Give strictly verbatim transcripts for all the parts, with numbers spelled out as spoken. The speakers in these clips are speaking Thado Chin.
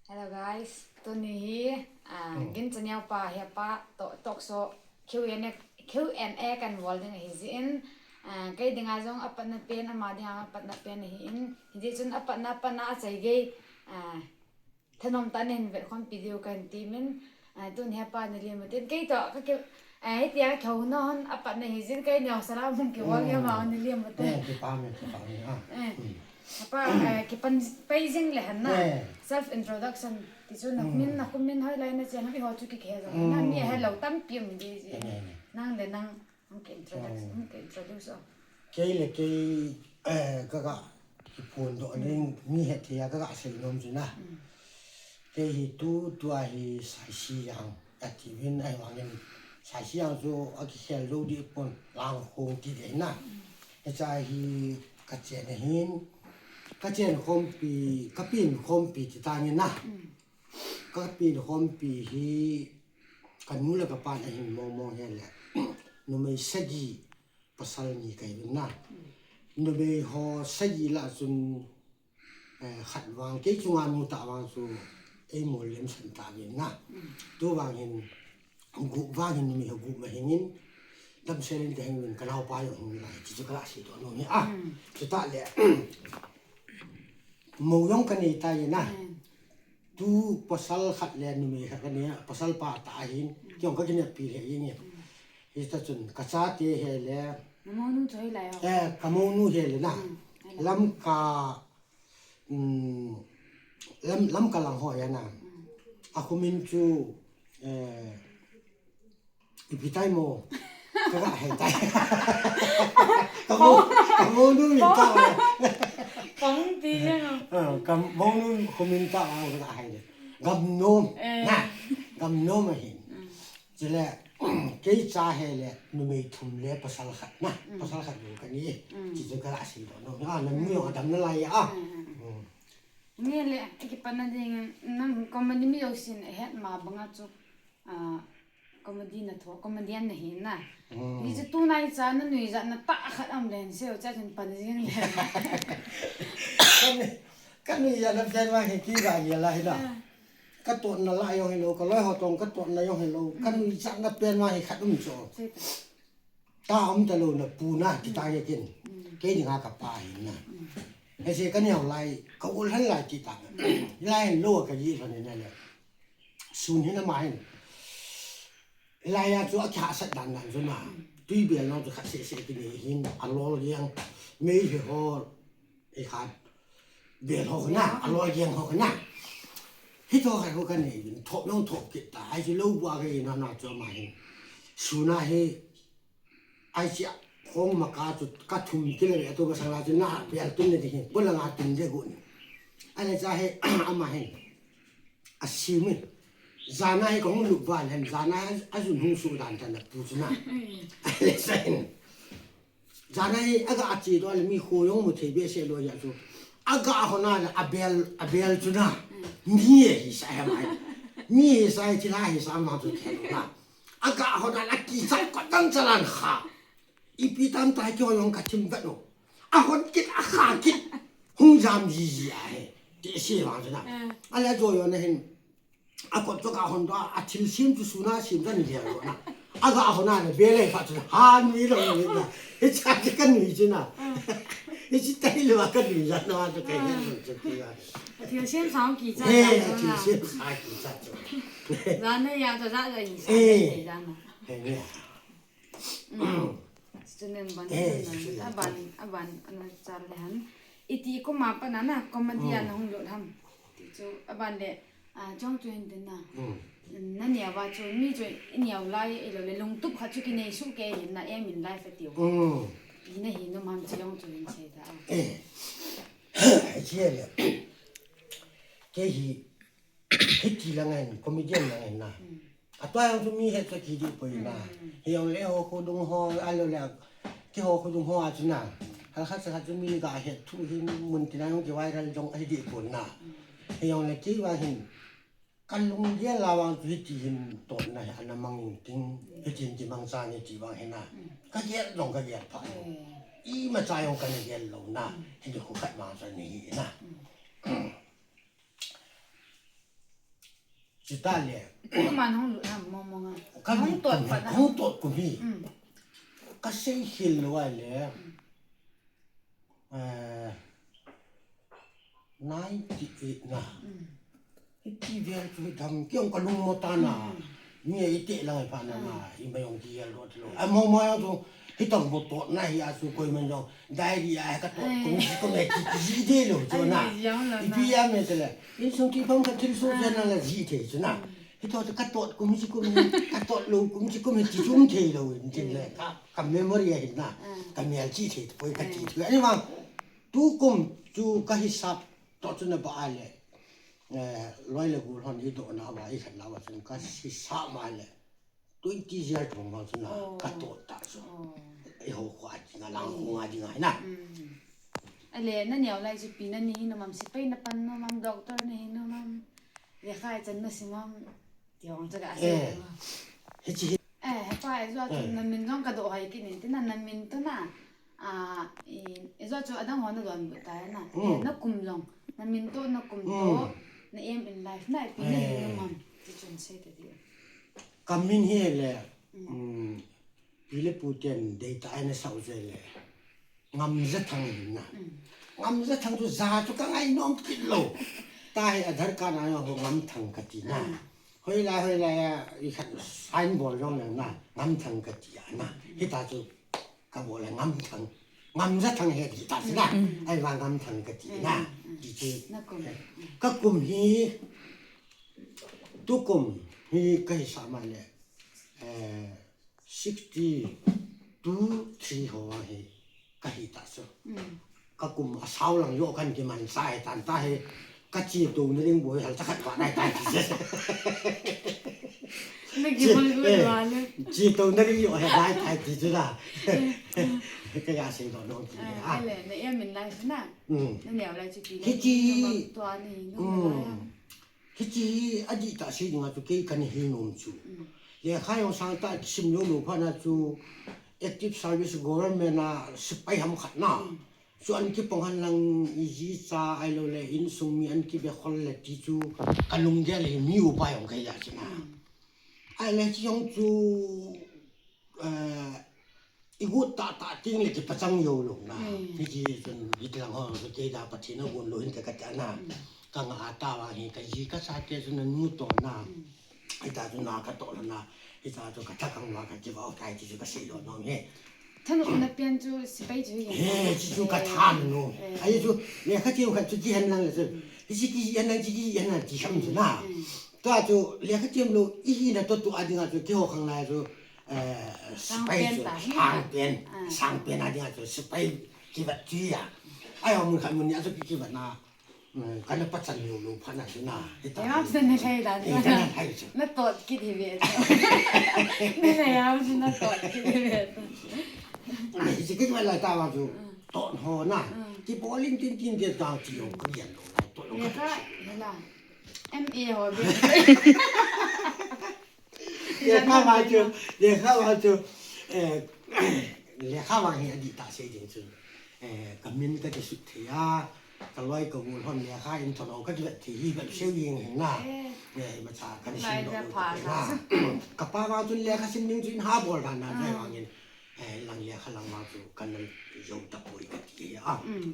Hello guys, tuni hi, ah, Hmm. Ginchaniao pa hi apa to, talk show Q and A, Q and A kan bol ding ahi jeh in, ah, kei dinga jong apatna pen, ama dinga apatna pen ahi in, hijeh chun apatna, apatna achai gei, ah, thanom tah in vetkhompi diu kahin temin, ah, tuni hi apa nalem utin, kei toh ka ki, ah, hitia ka kihou na hon apatna ahi jeh in, kei neo sala mong kibol Hmm. neo ma hon nalem utin. Eh, kipa me, kipa me, ah. Eh. Hmm. Apa, eh, kipan pai jing le hen na. Eh. Self introduction. Ti chu na Hmm. min, na khum min hoilai na chen, eiho chu kihe jong. Hmm. Na mi hello tampi um di ji. Eh, eh, eh. Nang le nang, nang ki introduction, Hmm. nang ki introduce o. Kei le kei, eh, ka ga kiphondoh Hmm. ding, mi hethei a ka ga seinom chu na. Hmm. Kei hi tu, tua hi Saisi Jang. Ati vin ahivangin, Saisi Jang chu akikhel jou deh pon, Langkhong ti deh na. Mm. Hiche hi kachen ahin, kachen khompi, kapen khompi ti tangin na. Mm. Kapen khompi hi kanu le kapan ahin mong mong hile. Numei sagi, pasal ni kahi uvin na. Mm. Numei ho sagi lah chun, eh, khat vang, kei chunga nu tah vang chu, eimol lemsan tauvin na. Mm. Tu vang hin, gup vang hin, numei ho gup ma hingin, damsel in kahing uvin, kanaopa jong hung lai, ti chu kaga seidoh nom e a. Mm. Chutah le, mou jong kanei tai na. Mm. Tu pasal khat le numei khat kanei a, pasal pa tah ahin, kei jong kakineppi lheh jeng e. Mm. Hita chun kachate hi le. Namounu chu hoilai o. Eh, kamounu hi le na. Mm, hoilai. Lamka, mm, Lam, Lamka lang ho hi na. Mm. Akhomin chu, eh, Ipi tai mo? Kaga hei tai. Kamo, kamounu min tah a. Kamo ti jeng o. Ah, kamounu khomin tah a kaga hei le. Gamnom. Eh. Na, gamnom ahin. Mm. Chule, kei cha hi le, numei thum le pasal khat na. Mm. Pasal khat bou kanei. Mm. Ti chu kaga seidoh nom. Ah, nanu jong adam nalai a. Mm, mm, mm. Mm. Nile, kipanna ding, nang comedy mi jousen ahet ma banga chu. Ah, comedy na tho, comedian nahi na. Hmm. Hichu tunai cha nanuijat na tah khat aum le hin seiyo cha chun pan jing le. Kanu, kanuijat na pen vang hi kei ga gel a hi na. Ah. Katotna lah jong hilou, kaloi ho toh katotna jong hilou. Hmm. Kanuijat na pen vang hi khat um chu. Sei ta. Tah um talou na pu na, ti ta ye kin. Mm. Kei dinga kapa hin na. Mm. Hiche kaneo lai, ka ul hen lai ti ta. Lai hen lou kaji lhon in na le. Sun hin ama hin. Lai a chu akihahsat dan dan chu na. Mm. Tui bel nong chu khat seh seh kinei hin, alol jeng. Mei he ho. Ei khat. Bel ho na, alol jeng ho na. Hitho khat ho kanei uvin, thop jong thop kit ta. Hiche lou bua kahi na na chu ama hin. Sun a hi. Hiche a, khong maka chu kathum kile ve tu masang la chu na bel tun le ding hin. Polanga tun le gun. Ahile cha hi, ama hin. Asem in. Jan a hi kahung lut val hen, jan a ajun hung suh dan tan a pu chu na. Ahile cha hin. Jan a hi aga che doh le mi kho jong mu thei behseh lou ahi chu. Aga hon a le abel, abel chu na. Mi ahi sa hi ama hi. Mi ahi sa hi thil ahi sa ama chu khen na. Aga hon a le akichat kot dang chalan kha. Ipi tam tai keiho jong kathim vet u. Ahon kit, akha kit. Hung jam jiji ahi. Ti se vang chu na. Eh. Ahile ajo jo na hin. Akot chu aga hon doh a, athilsem chu sun a sem dan le lo na. Aga hon a le bel le pha chu han mi lo ni na. Hicha chu kanui chu na. Eh. Hiche tailou a kanui jat na chu kahe lou chu ti a. Athilsem sa kichat. Eh, athilsem sa kichat chu. Jan a ja cha ja ja in sa. Eh. Jan a. He ni. Mm. Student ban Eh, na, student. Aban, aban, ana chal le han. Iti kum a pat na na, comedy Mm. ana hung lut ham. Ti chu, aban le, ah, chong chu hin tin na. Mm. Na neo va chu, mi chu i neo lai, ilou le lungtup khat chu kinei suh kei hin na, aim in life atiu. Mm. Pi na hi nom ham chi jong chu hin sei ta. Eh. Chi le. Kei hi, Hiti lang ahin, comedian lang ahin na. Mm. Atua jong chu mi het chu kiti poi na. Mm. Hijongle ho khudung ho, ahilou le, keiho khudung ho a chu na. Hal khat sa khat chu mi ga het thu hin mun tina jong ki viral jong ahi deh pon na. Mm. Hijongle kei vang hin, ka lunggel a vang chu hiti hin totna hi ana mang in ting, hiti hin kimang chan hiti vang hi na. Mm. Ka gel jong ka gel pha. Mm. Imacha jong kana gel lou na. Mm. Hiti khu khat vang chu ana hi na. Mm. Chutah le. Kum a nahung lut ham, mong mong a? Ka lut kum hi, nahung tot kum hi. Mm. Ka sei khel lou a le. Mm. Eh, ninety-eight na. Mm. Hiti vel chu hi tham kei jong ka lungmo tan a. Mm. Mi a i teh lang i phat na na, i mai jong kigel doh thei lou. A mo mo jong chu, hitobang bou totna hi a chu koiman jong, diary a ka tot kum ji kum e ti, ti ji de lou chu na. Ipi a me te le. Insung ti pam ka thil su chu na la ji thei chu na. Mm. Hito chu ka tot kum ji kum, ka tot lou kum ji kum ti chu um thei lou, tin le. Ka, ka memory a hin na. Mm. Ka mel ji thei, poi ka ti chu. Ani ma, tukum chu ka hisap toh chu na ba a le. Eh, loi le gol hon i doh na va, i khat na va chun ka hisap ma le. Twenty year thong vang chun a, oh, ka tot ta chu. Oh. I ho kho a dinga, lang kho a dinga, na. Mm. Ale, na neo lai chu ipi na nei hi nom am, sepai na pan nom am, doctor na hi nom am. Lekha i chan na sim am. Ti hong chu ka sei. Eh. Hichi hi. Eh, hepa, ijou chu, eh, na min jong ka doh hoi kit in, tin na, na min toh na. A, i, ijou chu adang ho na donbut tai na. Mm. Eh, na kum jong, na min toh, na kum toh, mm, na aim in life, na ipi na hi nom am. Eh. Ti chun sei ta di. Ka min hi le, mm, mm, pi le pu ten deitah a ana sah u chu le. Ngamjathang hi na. Mm. Ngamjathang chu ja chu ka ngai nom kit lou. Tahi Aadhaar card a ho Ngamthang ka ti na. Mm. Hoilai, hoilai a, i khat sign bol jong le na. Ngamthang ka ti a na. Hita chu ka bol le Ngamthang. Ngamjathang hi ti ta si na. Mm, mm. Ahivang Ngamthang ka ti na. Mm, mm. Ti chu. Na kum. Ka kum hi, tukum hi ka hisap ma le. Eh, sixty-two, three ho hi ka hi ta chu. Mm. Ka kum a sao lang jo kan kiman sa e tan ta hi ka chi to na ding boi hal cha khat va nai ta chi. Na ki chi, hol go eh, wa le. Chi to na ding jo he nai ta chi chu da. Ka ya sei do no ki. Ah, a. Ale, na aim in life na. Mm. Na neo lai chu ki. Ki chi. Na bang tua ni, no, mm, lai a. Hichi hi adih tah sei dinga chu kei kana hi nom chu. Mm. Lekha jong sangtah kisim lou lou phat na chu active service government a sepai ham khat na. Mm. Chu an kipong hen lang i ji cha ahilou le insung mi an kibe khol le ti chu ka lunggel hi mi upa jong ka hi a chu na. Mm. Ahile chu jong chu eh, i got tah tah teng le kipachang jou lou na. Mm. Hiti chun, hiti lang ho, kei da Pathen a gon lou hin ka, ka ta na. Mm. Ka nga a ta vang hi, ka ji ka cha te chun na nu toh na. Mm. Hita chun na ka toh lou na. Hita chun ka tha kang va ka ji va tai ti chu ka sei lou nom he. Thanop na pen chu sepai chu hi. He, chi chu ka tha nom. Eh. Ahi chu, lekha thiem khat chu kihen lang le chu. Mm. Hichi kihen lang, chi kihen lang ti sam chu na. Mm. Tua chu, lekha thiem lou, i hina toh tua dinga chu, keiho khang lai chu, eh, sepai chu, sangpen ta hi. Sangpen, ah, sangpen a dinga chu, sepai kivet chu a. Ai, mun khat mun ni a chu ki, kivet na, mm, kana pachan lou lou phat na chu na. Hita. Em, chu na lhai da, eh, chu kana lhai chu. Na tot kit hi ve chu. Na lhai a chu na tot kit hi ve chu. Ai, hichi kit va lai ta va chu. Mm. Tot ho na. Mm. Kibol in tin tin ke ta chi ho ka lian lou. Tot lou ka. Lekha, hela. M A ho be. Lekha vang chu, lekha vang chu, eh, lekha vang hi adih tah sei ding chu. Eh, ka min ka kisut thei a, ka loi ka gol hon lekha in thon ho ka kivet thei hi bep sei ding hin na. Eh. Eh, imacha ka ni sim doh lou thei na. Ka pa vang chun lekha sim ding chu in ha bol dan na, ah, vang in. Eh, lang lekha lang vang chu ka na jou ta poi ka ti a. Mm.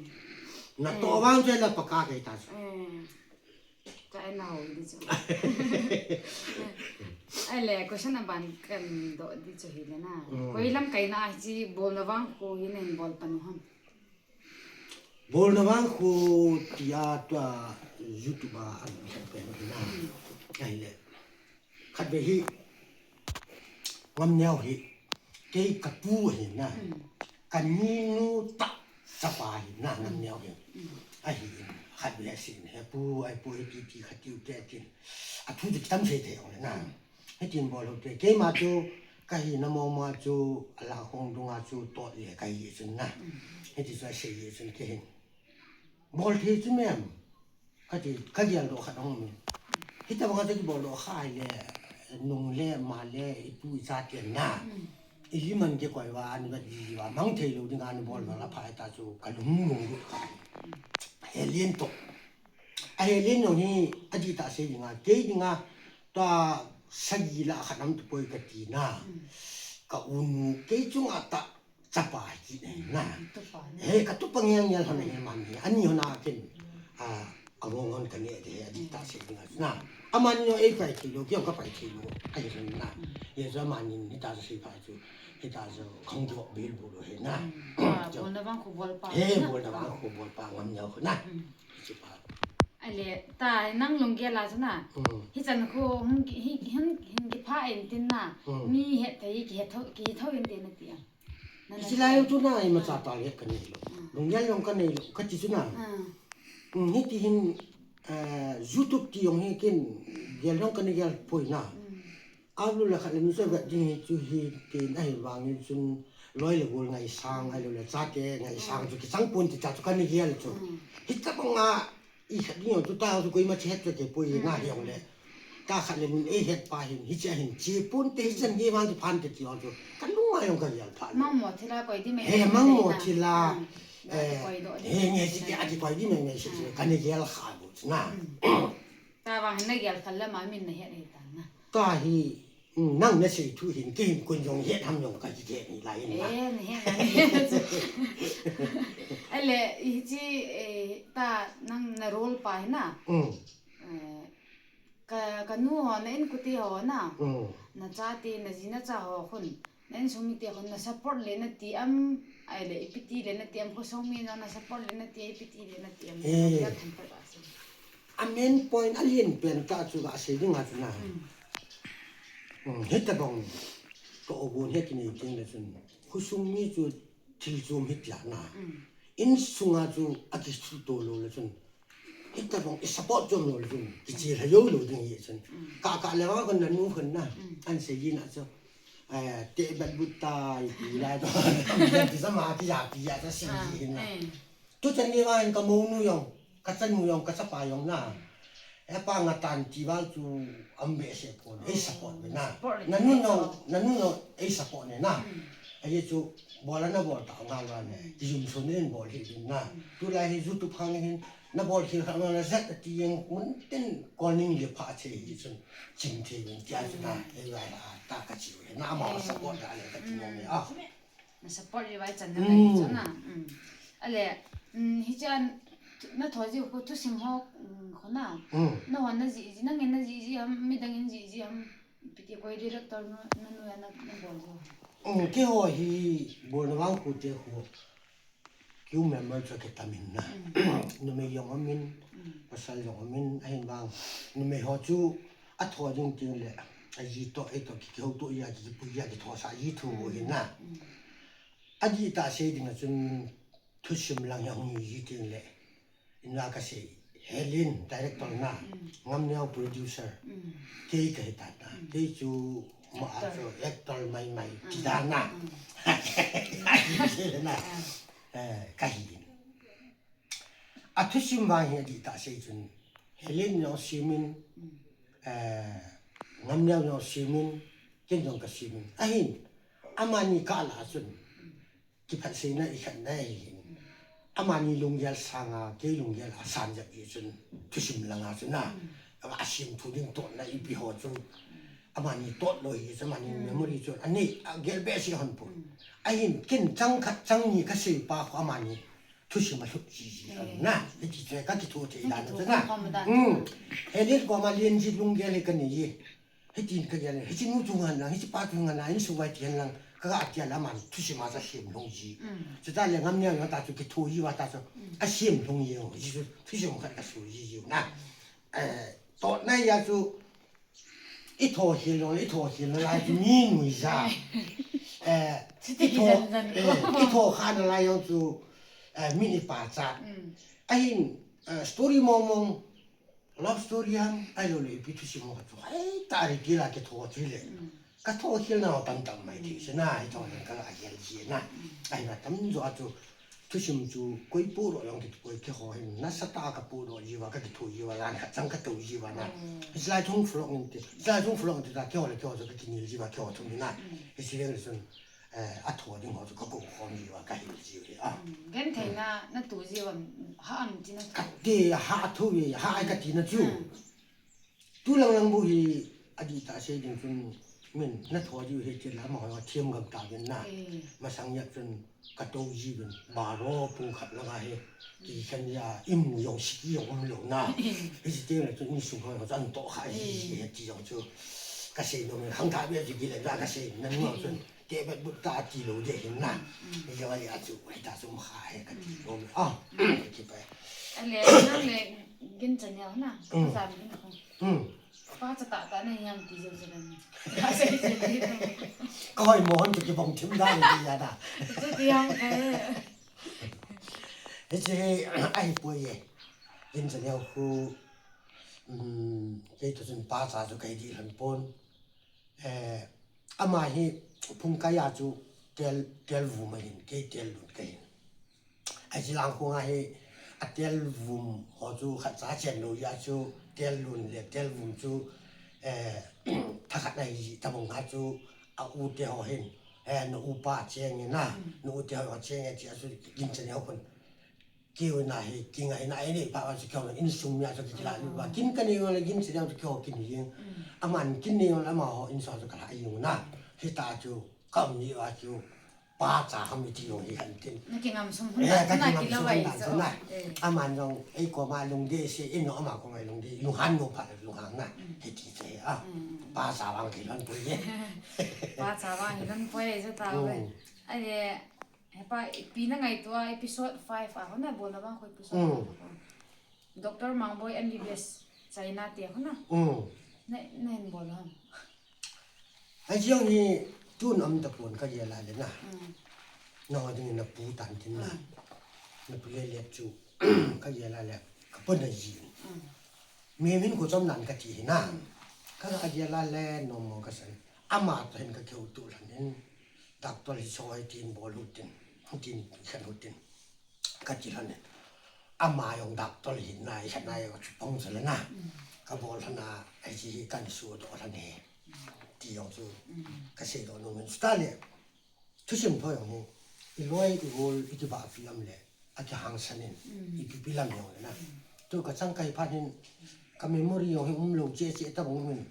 Na toh vang chu la paka ka ta chu. Eh. Ka en a ho di chu. Ahile, question aban kan doh di chu hile na. Mm. Koi lamkai na a hichi bolna vang kho hi nei bol pan u ham? Bolna vang kho tia tua YouTube a an khat pen hi na. Mm. Ahile. Khatvei hi, Ngamneo hi, kei ka pu ahi na, mm, ka ninu tah chapa ahi na, mm, Ngamneo hi. Mm. Ahi, khatvei asin, he pu, ai pu, he pi, pi, khat tiu te tin. A thu chu kitam sei thei ong na. Mm. Hitin bol ho te, keima chu, ka hina mong ma chu, a la khong dunga chu, tot le ka hi chun na. Mm. Hiti chu a sei chun kei hin. Bol thei chu mem. Ka ti, ka gel doh khat ahung um in. Hitabang a chu kibol doh kha le, nung le, ma le, i pu i cha te na. Mm. I liman kikoi uva, ani vet ji ji uva, mang thei lou dinga ani bol doh la pha ta chu, ka lung lung lut kha. Mm. He lien toh. A he lien jong hi, adih tah sei dinga, kei dinga, ta sagi la khat ham tapoi kati na. Ka unu kei chunga ta chapa hi kit na. He, ka tupa ngel ngel hon ahi mani. Ani hon a ken, a, angong hon ka neh de, adih tah sei ding a na. Amani jong ei pai thei lou, kei jong ka pai thei lou ahi hon na. Hijeh a amani hita chu sei pha chu, hita chu kahung kivop bel bol lou ahi na. Bolna vang khu bol pa. He, bolna vang khu bol pa ngam neo khu na. Hiche pa. Ale, ta nang lunggel a chu na. Hichan khu hung ki, hi, hin, hin kipha in tin na. Mi het thei, kihet thou, kihet thou in tin na ti a. Hiche lai chu na, imacha ta le ka nei lou. Lunggel jong ka nei lou, kati chu na. Hiti hin, eh, YouTube ti jong hi ken gel jong ka nei gel poi na. Alu le khat le mi chu vet ding hi chu hi tin ahivangin chun loi le gol ngaisang, ahilou le chate ngaisang chu kichang pon ti ta chu ka nei gel chu. Hitabang a i khat ding jong chu ta chu koima che het chu kei poi na hi jong le. Ta khat le min ei het pa hin, hiche hin che pon te hichan hi vang chu phan te ti jong chu. Ka lung a jong ka gel pha. Mangmo thila koi di mai. He, mangmo thila. Eh, he, nge si ke a kikoi di mai nge si ka nei gel kha bu chu na. Ta vang hin na gel kha le ma min na het hi ta na. Ta hi, nang na sei thu hin, kei hin kon jong het ham jong ka kihet ni lai hin na. Eh, ni het na ni. Ale, hiche, eh, ta nang na role pa hi na. Eh, ka, ka nu ho, na inkote ho na. Na chate, na ji na cha ho khun. Na insung mite khun na support le na ti am, ahile ipi ti le na ti am, khosung mi na na support le na ti, ipi ti le na ti am. Eh. Na themkhat a sei. A main point a lian pen tah chu ka sei ding a chu na. Hitabang ka ogun he kinei teng le chun. Khosung mi chu thil chom hi tia na. Insung a chu a kithuto lou le chun. Hitabang i support chom lou le chun. Kiche lha jou lou ding hi chun. Ka, ka le vang kon na nu kon na. An sei ding a chu. Eh, te bat but ta, i pi lai to. Ki sama ki ja pi ja ta si hin na. Tu chan ni vang ka monu jong, ka chanu jong, ka chapa jong na. He pa nga tan ti vang chu am be se pon, ei support ve na. Na nu no, na nu no, ei support ne na. Ahi chu bol a na bol ta nga nga ne. Ki jum sun nin bol hi din na. Tulai hi YouTube khang hin na bol khel kha na zat ti jeng mun tin calling le pha che hi chun. Chim thei vin tia chu na, ei vai la, ta ka chi ve, na ma support da le ka ti mo me a. Na support le vai chan na lai chu na. Ale, hiche a, na tho ji khu thusim ho, khu na. Na hon na ji ji, na ngen na ji ji ham, midang in ji ji ham, ipi ti koi director nu, na nu ya na, na bol ji. Kei ho hi, bol na vang khu te khu. Keu member chu akitam in na. Numei jong aum in, pasal jong aum in, ahin vang. Numei ho chu atho ding teng le, aji toh, ei toh, ki, kihoutoh ji a, ki, kipui ji a, kitho sah ji thu ahin na. Adih tah sei ding a chun thusim lang hi ahung hi ji teng le. Ina ka sei. Helen, director na, Ngamneo producer, kei ka hi ta na, kei chu ma a chu actor mai mai ti dan na. Na, eh, ka hi. A thusim vang hi adih tah sei chun, Helen jong sim in, eh, Ngamneo jong sim in, ken jong ka sim in. Ahin, amani kah lah a chun, kiphatseina i khat na hi hin. Amani lunggel sanga, kei lunggel a san jep hi chun thusim langa chu na. Asim thu ding totna ipi ho chu. Amani tot lou hi chu, amani memory chu. Ani, a gel be si hon pu. Ahin, ken chang khat chang ni ka sei pa khu amani thusim a lhut ji ji na. Hiti chu ka kitho thei dan chu na. Helen koma Lenjit lunggel hi ka nei ji. Hitin ka gel, hiche nu chu ngan lang, hiche pa chu ngan lang, insung vai ti ngan lang, ka ga tia la man, thusim a chu asem lhung ji. Chuta le Ngamneo ta chu kitho ji uva ta chu, asem lhung ji, hiche chu thusim khat ka su ji ji na. Eh, totna a chu, i tho hil lo, i tho hil lo lai chu ni nui ja. Eh, i tho, eh, i tho kha na lai jong chu, eh, min i pa cha. Ahin, eh, story mong mong, Love story ham, ahilou le ipi thusim ho khat chu, hei, ta ri kila kitho thei le. Ka tho khel na tam tam mai thei se na, i tho na ka la gel ji na. Ahi na tam jo a chu, thusim chu, koi pu ro jong kit koi kiho hin, nasa ta ka pu ro ji uva, ka kitho ji uva, lan khat chang ka to ji uva na. Hiche lai thung flok in ti, hiche lai thung flok in ti ta, kiho le kiho chu ka kinil ji uva, kiho thum na. Hiche le sun, eh, atho ding ho chu ka kou khom ji uva ka hil ji uve a. Genthei na, na tu ji uva, ha am ti na tu. Ka ti, ha thu ve, ha ai ka ti na chu. Tu lang lang bu hi, Adih tah sei ding chun min na tho diu hi ti la, amaho thiam gam ta vin na. Eh. Masang nia chun ka to ji vin, baro pung khat langa hi kikhen ya, imu jong siki jong um lou na. Eh. Hichi teng le chun insung ho jong chu an toh kha ji, eh, hi ti jong chu ka sei nom in, khang tha bia chu gile da ka sei, nanu jong chun te bet but ta ti lou de hin na. Mm, mm. Hi jong a chu, hi ta chu um kha he ka ti nom a. Mm. Ka ti pa. Ale, nang le Ginchahel na. Mm. Ka jam in ko. Mm. Pa cha tah tah na hiam ti jeng jeng. Ka sei jeng jeng. Ka hoi mo hon chu kibang thim dan ti ya da. Chu ti hiam ka. Hichi hi, ahi poi e. Ginchahel khu, um, kei toh chun pa cha chu kei dih lhon pon. Eh, ama hi phung kai a chu tel, tel vum ahin, kei tel lun ka hin. Ahi lang khong a hi, a tel vum ho chu khat cha chen lou a chu, tel lun le tel vum chu, eh, thakhat ahi tabang a chu, a u te ho hin, eh, na upa cheng e na, mm, na u te ho cheng e ti a chu, Ginchahel khun. Keu na hi, kingai na, ai nei pa chu keu na, insung mi a chu kila lu ba. Mm. Kin ka nei le Ginchahel chu keu kin hi. Mm. Aman kin nei le amaho insung chu kala ai na. Hita chu, kam ni a chu, pa cha ham ti jong hi han tin. Na kingam sung hun, eh, na, ka na kingam kila sung vai dan so. Chu na. Eh. Aman jong, ei koma lungdei se, in no ama koma lungdei, lunghan no pa lunghan na. Mm. Hiti che a. Mm. Pa cha vang kilhon poi e. Pa cha vang kilhon poi e, chu ta ve. Mm. Ai le, hepa, ipi na ngaito a, episode five a, hona bol na vang ko episode, mm, five a ko. Doctor Mangboi M B B S China te hona. Mm. Na, na hin bol ham. Ahi jong hi tun am ta pon ka gel a le na. Mm. Na ho ding na pu tan tin na. Mm. Na pu le le chu ka gel a le ka pon na ji. Mm. Mi min ko chom nan ka ti hi na. Mm. Ka ga gel a le no mo ka san. Ama toh hin ka keu tu lhan in. Doctor hi choi tin bol u tin. Tin khen u tin. Ka ti lhan in. Ama jong doctor hi na, i khat na jong chu pang chu le na. Mm. Ka bol lhan a, ahi chi hi kan su doh lhan e. Mm. Ti jong chu, mm, ka sei doh nom in chu ta le. Thusim tho jong hi, i loi, i gol, i kibahpi lam le, a kihangsan in, mm, ipi pi lam jong le na. Mm. Tu ka chang kai phat hin, ka memory jong hi um lou che che ta bang in.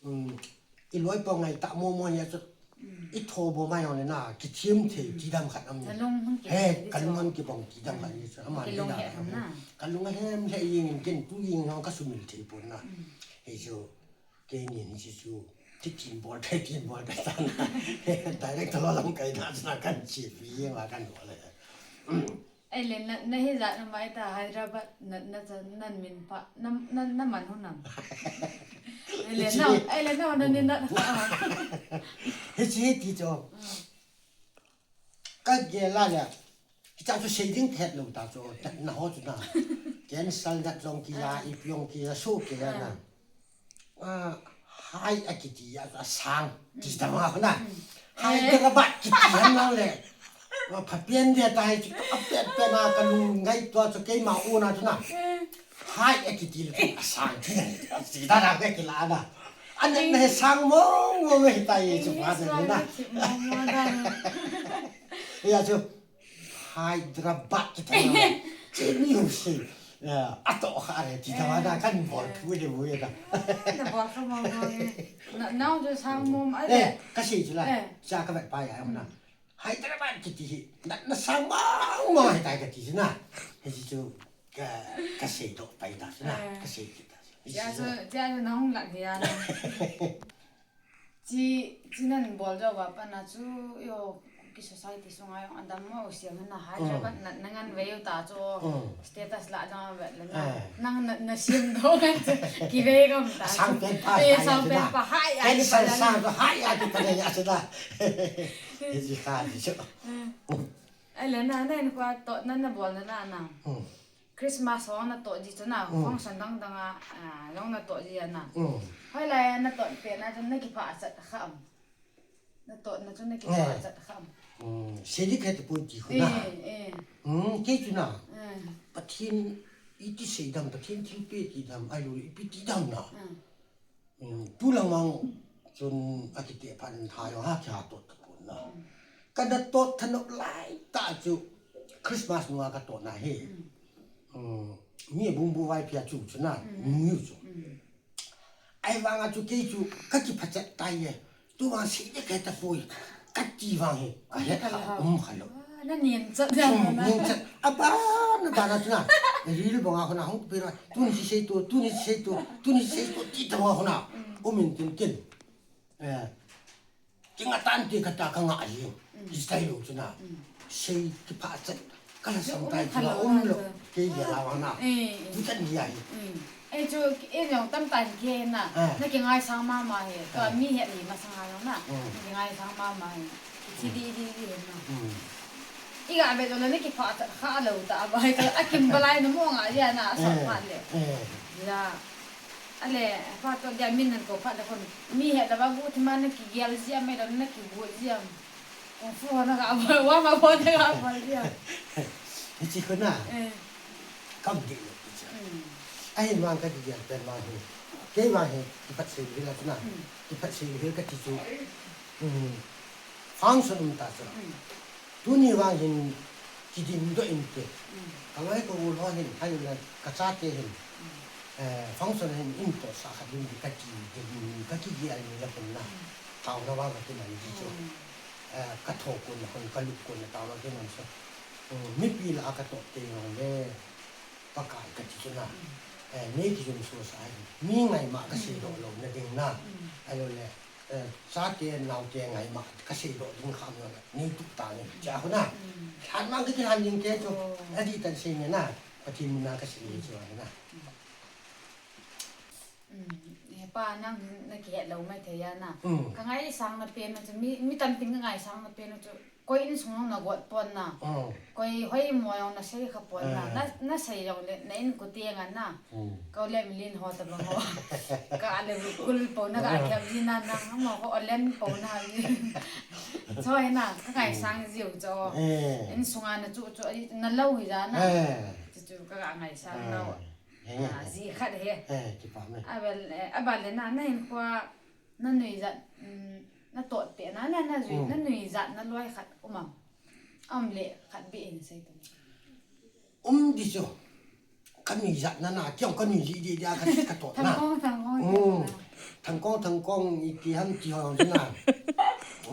Mm. I loi pa ngai ta mo mo nia chu. Mm. I tho bo mai jong le na, kithiam thei, mm, ti dam khat am. Na lung hung ki, he, ti ka chu. Lung hung kibang ti dam khat ni chu. Mm. Ama ki ni lung na, he ham na. Ka lung a hem le jing in ken tu jing jong ka sumil thei pon na. Mm. He chu, kei ni ni chu chu. Ti tin bol thei, tin bol thei ta na. Director lo lam kai na chu na kan chi pi jing wa kan bol le. Mm. Ai le na, na hijat na mai ta Hyderabad na, na cha, na min pa, na, na, na man hu nam. Ai le na, ai le na, na ni na. Hichi hi ti chu. Mm. Ka gel a le. Hicha chu sei ding thet lou ta chu. Na ho chu na. Cancer na jong ki ya, ah, ipi jong ki ya, so ki ya na. Ah. Ah, hai a kiti a, a sang, ti ta ma na. Mm. Hyderabad kiti han na le. Wa pha pian dia ta hai chu, a pet pet na ka lung ngai tua chu keima u na chu na. Mm. Hai a kiti le a sang ti na. Ti ta na ke ki la na. An na he sang mo mo he ta ye chu pa na. English na. Wa na. Ya chu. Hyderabad ti ta na. Che ni u si. Ya, a to kha re ti ta wa da kan bol thu de bu ya da. Na bol kha mo mo e. Na, na u de sang mo ma de. Eh, ka si chu la. Eh. Cha ka vet pa ya na. Mm. Hyderabad kiti hi. Na, na sang mo mo he ta ka ti na. He ti chu ka, ka sei to pa ta na. Eh. Ka sei ti ta. Ya chu, ya chu na hung lak ya na. Chi, chi nan bol jo ba pa na chu yo ki society sunga jong adam mo siam na Hyderabad na, na ngan ve u ta chu status la jong ve le na. Nang na, na siam do ngan chu ki ve gam ta. Sang pen pa, eh, sang pen pa hai a ki sang pa. Sang pa hai a ki pa ya chu da. Ji kha ji chu. Ai le na, na in kwa to na, na bol na na na. Christmas ho na to ji chu na, function dang dang a, ah, jong na to ji a na. Mm. Hoilai a na to pe na chu na kipha chat kha am. Na to na chu na kipha chat kha am. Mm. Seli khat pun ti khu na. Eh, eh. Mm, kei chu na. Eh. Pathen iti sei dam, Pathen thilpeh ti dam, ai lu ipi ti dam na. Mm. Mm, tu lang mang chun a kiti phan ha yo ha kya to ta pun na. Mm. Ka na to thanop lai ta chu Christmas nua ka to na he. Mm. Mm, mi bung bu vai pia chu chu na, mm, mu yu chu. Mm. Ahivanga chu kei chu kakiphatchet tai e. Tuvang sei ding kahe tapoi. Kati vang hi. Kahet kha um kha lou. Ah, na nin chat jang na. Nin chat. Abana bana chu na. Ril banga hona hung pe ra. Tuni sei to, tuni sei to, tuni sei to ti tavang hona. Um in tin tin. Eh. Kinga tante kata kanga ahi. Kichai lou chu na. Sei kiphatchet. Kala samtai chu la um lou. Kei ya la vang na. Ni chan ni ahi. Eh, chu, eh, jong tam tan ke na. Na kingaisang mama hi. To mi het ni masang a jong na. Na kingaisang mama hi. Kichi di di di na. Iga be jong na kiphatchet kha lou ta ba hi to akim balai na mo nga ya na sa phat le. Ya. Ale, pa to dia min nan ko phat le kon. Mi het la ba gu thima na kigel jia me la na kigu jia. Kung fu na ga ba, wa ma bo na ga ba jia. Hichi ko na. Eh. Kam di lo hichi. Ahin vang kakigel pen vang hi. Kei vang hi, kiphatsei hil a chu na. Kiphatsei hil kati chu. Function um ta chu. Tuni vang hin kiding doh inte. Kaloi ka ul ho hin, hai la kachate hin. Eh, function hin in to sa kha ding kati, ding kati di ai ni la pun na. Tao na vang kati man di chu. Eh, ka tho kun na kun, ka lut kun na tao na ki man so. Mipi la ka to te ngong le. Pakai kati chu na. Eh, nei kijum so sa ai. Mi ngai ma ka sei doh lou na ding na. Ai lo le. Eh, chate, naote ngai ma, ka sei doh ding kham jong, nei tup ta le, cha ho na. Lhan mang ka kilhan ding te chu, a di tan sei ne na, Pathen min a ka sei chu na. He pa nang na kihet lou mai thei a na. Ka ngaisang na pen na chu, mi, mi tam tin ka ngaisang na pen na chu, Koi insung jong na got pon na. Koi hoi mo jong na sei kha pon na. Na, na sei jong le, na in kute ngan na. Kau le milin ho ta bang ho. Ka ale kul po na ka kya ji na na. Mo ko olen po na ji. Cho he na, ka kai sang jiu cho. Insung a na chu chu, na lou hi ja na. Chu chu ka ka ngai sang na. Ji khat he. Abal, abal le na, na in kwa. Na nuijat, na tot peh na, na, na jui, na nuijat na loi khat um am. Am le khat beh in sei tu. Um di chu. Ka nuijat na na, kiong ka nui di di dia ka, ka tot na. Thangkong, thangkong, thangkong. Thangkong, thangkong, i ti ham ti ho na.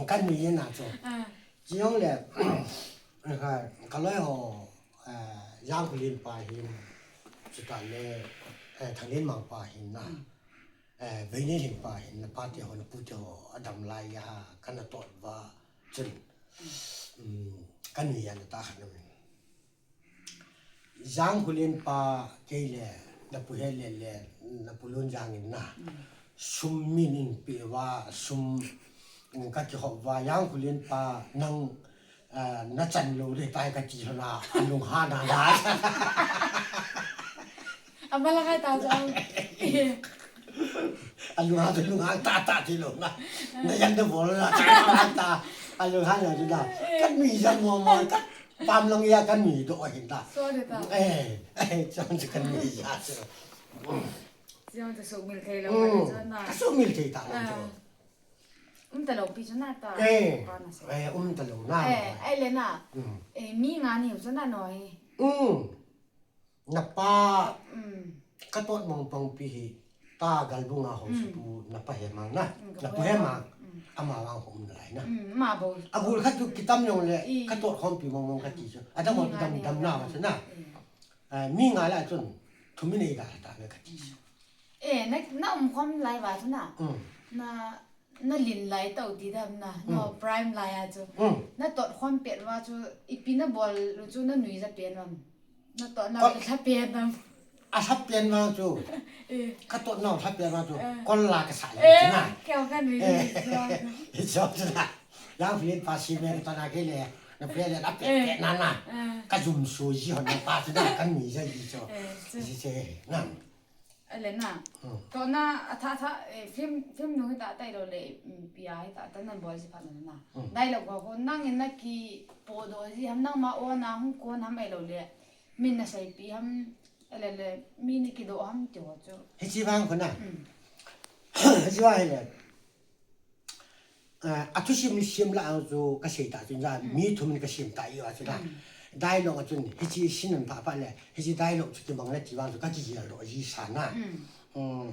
Ka nui na chu. Kiong le, ka, ka loi ho, Jangkhulen pa hin, chuta le, Thanglen mang pa hin na. Eh, veini hin pa hin, na pa te ho, na pu te ho, adam lai ya, kana tot va, chun, um, kani ya na ta khan min. Jangkhulen pa kei le, na pu he le le, na pu lun jang in na. Sum min in pe va, sum, um, ka kihop va, Jangkhulen pa nang, Ah, na chan lou le tai ka ti hona, a lunghan a na. Ama la kai ta jong. A lunghan, a lunghan ta ta ti lou na. Na yan da bol na ta ta ta. A lunghan na na. Kan mi jam mo mo ka. Pam long ya kan mi do hin ta. So de ta. Eh, eh, jam je kan mi ya so. Jam je so mil thei lou na. So mil thei ta lou. Um ta lou pi chu na ta. Eh, pa na se. Eh, um ta lou na. Eh, ai le na. Eh, mi nga ni chu na noi. Um. Na pa. Ka tot mong pong pi hi. Ta gal bu nga ho su pu na pa he mang na. Na pu he mang. Ama vang ho um na lai na. Ma bo. A gul khat chu kitam jong le. Ka tot khom pi mong mong ka ti chu. A dam dam dam na ma chu na. Eh, mi nga la chun. Thum mi nei da ta me ka ti chu. Eh, na, na um khom lai va chu na. Na Na lin lai tau ti dam na, no prime lai a chu. Na tot khom pet va chu, ipi na bol lu chu na nui ja pen vam. Na tot na la pen vam. A sa pen va chu. Ka tot na sa pen va chu. Kol la ka sa le na. Kya ka nui. Hi cho chu na. Yang pin pa si me ta na ke le. Na pe le na pe pe na na. Ka jum su ji hon na pa chu na ka nui ja ji cho. Ji che na. Ale na. To na a tha tha, eh, film, film nung hi ta tai lo le, mm, pia hi ta ta nan bol ji phat na na. Dialogue ho, ho nang in na kipodoh ji ham nang ma o na hung kon ham ai lo le. Min na sei pi ham, ale le, mi ni kidoh ham ti ho chu. Hichi vang ko na. Hichi vang hi le. Ah, a thusim sim la ang chu ka sei ta chun ja, mi thum in ka sim ta i a chu na. Dialogue a chun, hichi sin an pha pha le, hichi dialogue chu kimang le ti vang chu ka kigel doh ji sa na. Um,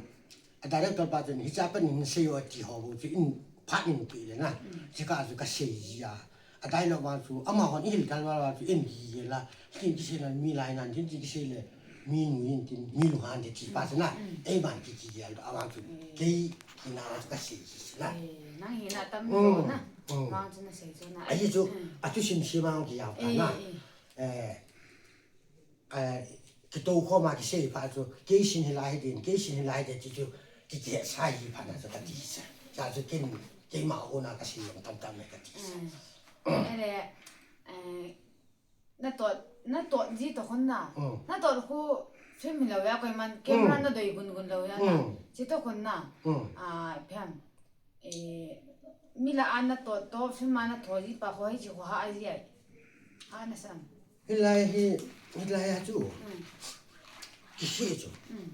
Director pa chun, hiche a pat in sei o ati ho bou chu in phat in pi le na. Chika chu kasei ji a. A dialogue vang chu, amahon i hil kal val vang chu, in hi la. Kin kisei na mi lai nan, kin kisei le. Mi nu in tin, mi lu han te ti pa chu na. Ei ban ki ki ya, a vang chu. Kei, kina chu kasei ji na. Eh, nang hi na tam Mm. lo na. Mm. Vang chu na sei chu na. Ahi chu, Mm. a chu sim sim vang ki ya pa Eh, na. eh. Eh, eh, kitoh khoma kisei pha chu, kei sin hilai hi din, kei sin hilai hi din, ti chu, ti ti sa hi pha na chu kati sa. Sa chu ken, keima ho na kasei jong tam tam le kati sa. Mm. Ele, eh, natot, natot ji to khun na. Mm. Natot khu film lo ya koiman, camera Mm. nadei gun gun lo ya na. Mm. Chi to khun na. Mm. Ah, phem. Eh, mi lah a natot to, film a natho ji pa ho hi chi ho ha a ji ai. Ha na sam. Hilai hi, hilai a chu. Mm. Kisei chu. Mm.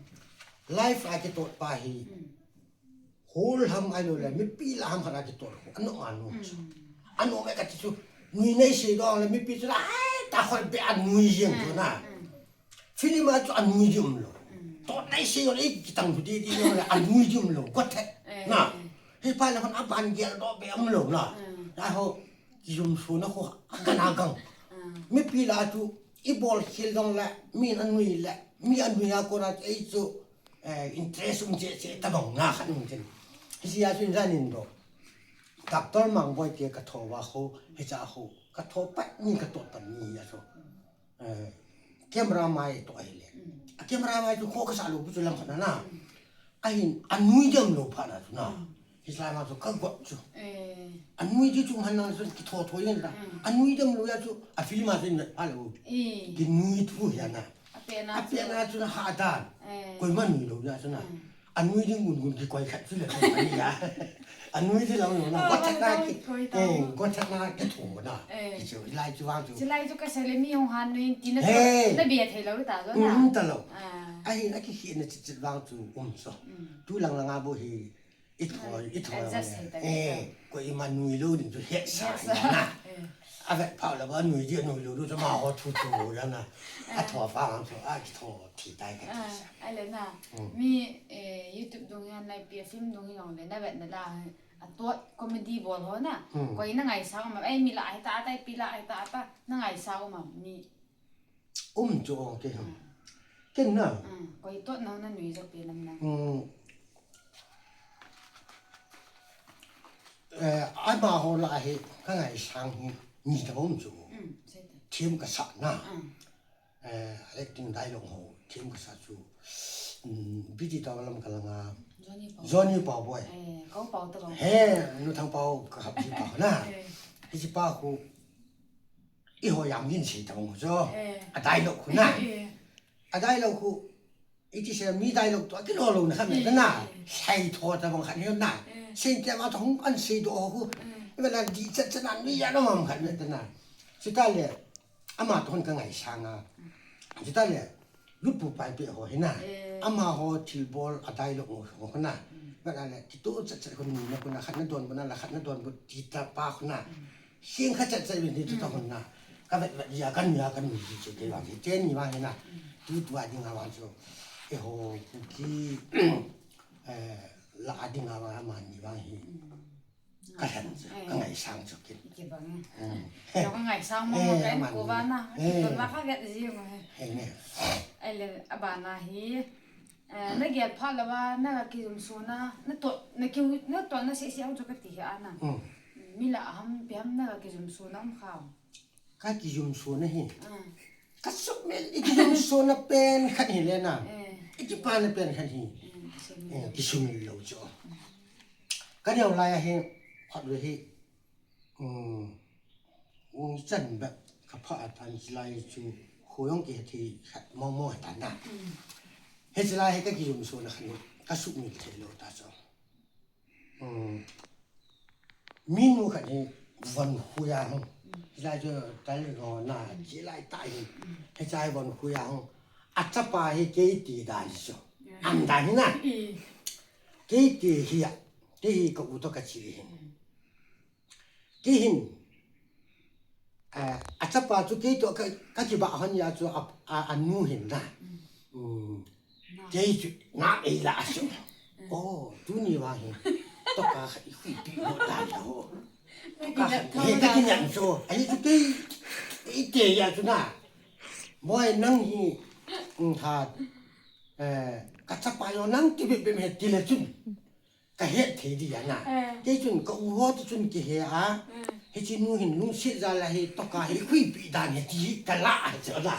Live a kitot pa hi. Mm. Hol ham ai lo le, mipi lah ham khat a kitot ho. Ano ano chu. Mm. Ano me kati chu. Nui nei sei dong le, mipi chu la, ai, ta khol be a nui jeng chu na. Mm. Film a chu anui di um lou. Mm. Toh tai sei jong le, kitang chu di di jong le, anui di um lou. Got thet. Eh, Na. eh. Hi pa le hon aban gel doh be um lou na. Mm. Na ho, kijumsona ho, akana gang. Mm. Mipi lah a chu, ibol khel jong le, mi anui le, mi anui a kona chu, ei chu, eh, interest um che che tabang na khat um tin. Hiche a chu in jan in doh. Doctor Mangboi te katho va ho, hiche a ho, katho pat ni katot pat ni a chu. Eh, camera mai toh ahile. Mm. A camera mai chu kho kasah lou pu chu lam khat na na. Mm. Ahin, anui di um lou phat na chu na. Mm. Hiche lai ma chu kagot chu. Eh. Anui di chu man na chu kitho tho yin na. Mm. Anui di um lou ya chu, a film a chu in vet pha lou. Eh. Kinui thu hi na. A pena chu. A pena chu na ha dan. Eh. Koima nui lou ya chu na. Mm. Anui di ngun ngun kikoi khat chu le, anui a. Anui di lou lou na, Ah, got thet na vang ki, koi ta. Eh, got thet na kitho na. Eh. Kichu, hilai chu vang chu. Hilai chu kasei le mi hung han nui ti na Hey. na bia thei lou ta jo na. Um, um ta lou. Ah. Ahin, akikhehna chit chit vang chu um so. Mm. Tu lang lang a bou hi, i tho, Ah, i tho adjust na. thei ta Eh, ta. koima nui lou ding chu hesa Hesa. na. Eh. A vet phau le ba nui di nui lou chu ma ho thu thu ya na. A Eh. tho pa vang chu, a kitho. Thi tai ka ti Ah, sa. Ahile na, Mm. mi, eh, YouTube dung hi nai pi film dung hi jong le na vet na la, atot comedy bol ho na. Mm. Koi na ngaisang um am, ei mi lah hi ta ta, pi lah hi ta ta, na ngaisang um am, mi. Um chu ong ke ham. Ah. Ken na. Ah, koi tot na na nui jo pi lam na. Mm. Eh, amaho lah hi, ka ngaisang hi, mi ta um chu. Mm, sei ta. Thim kasa na. Ah. Eh, acting dialogue ho, thim kasa chu. Um, B T Tower lam ka langa. Johnny Pau. Johnny Pau Boi. Eh, kau Pau ta bang. He, nu thang Pau ka hap ji Pau na. Eh. Hiche pa khu, i ho jam gin sei ta bang chu. Eh. A dialogue khu na. Eh. A dialogue khu, iti sei mi dialogue toh, a kilo lou na khat na. Eh. Sai tho ta bang khat na. Eh. Sei te ma thong an sei do khu. Eh. Iba la di chat chat na mi ya lo mam khat na. Chuta le, Ama toh ka ngaisang a. Chuta le, Lutpu Paipe ho hi na. Eh. Amaho thilbol a dialogue ho, ho na. Mm. Vet a le, kitoh chat chat ko ni na ko na, khat na donbut na la, khat na donbut ti ta pa ko na. Mm. Sing khat chat chat ni ti ta Mm. ko na. Ka vet vet ya, ka nui ya, ka nui ti che ke vang. Che ni vang hi na. Mm. Tu tu a ding a vang chu. Eiho, Kuki, eh, la a ding a vang, ama ni vang hi. Mm. Ka lhen chu, Eh. ka ngaisang chu kin. Kibang. Mm. Ka ngaisang mo Eh, ka en man. ko ba na. Eh. Kibang la ka vet ji mo he. He ne. Ahile, abana hi, eh, na gel pha la ba, na ka kijumsona, na to, na ki, na to na se se ang chu ka ti he ana. Mm. Mi lah a ham, pi ham na ka kijumsona um kha. Ka kijumsona hi. Ah. Ka sumil, i kijumsona pen khat hi le na. Eh. I kipana pen khat hi. Eh, kisumil. Eh, kisumil lou chu. Ka neo lai a hi, khat ve hi, um, um, chan ba, ka pha a tan chi lai chu, ho jong ki he thi khat mo mo he tan na. Mm. He chi lai he ka kijumsona khat hi, ka sumil thei lou ta chu. Um, mi nu khat hi von khuya hung. Hilai chu tal ro na, chi lai ta hi. Hichai von khuya hung. A chapa hi kei ti dan chu. Am dan hi na. Kei ti hi a. Kei hi ka u to ka chi hin. Kei hin. A, a chapa chu kei to ka, ka kiba hon ya chu a, a, a nu hin na. Mm. Kei chu na ei la chu. Oh, tuni vang hi. Toka khat i khuipi mo dan ho. Toka khat he ka kinep chu. Ahi chu kei, i te ya chu na. Boi nang hi, um, ha, eh, ka chapa jong nang ti bep bep he ti le chun. Ka het thei di ya na. Eh. Kei chun ka u ho ti chun kihe a. Eh. Hiche nu hin lungset jal a hi toka hi khuipi dan hi ti ka la a chu na.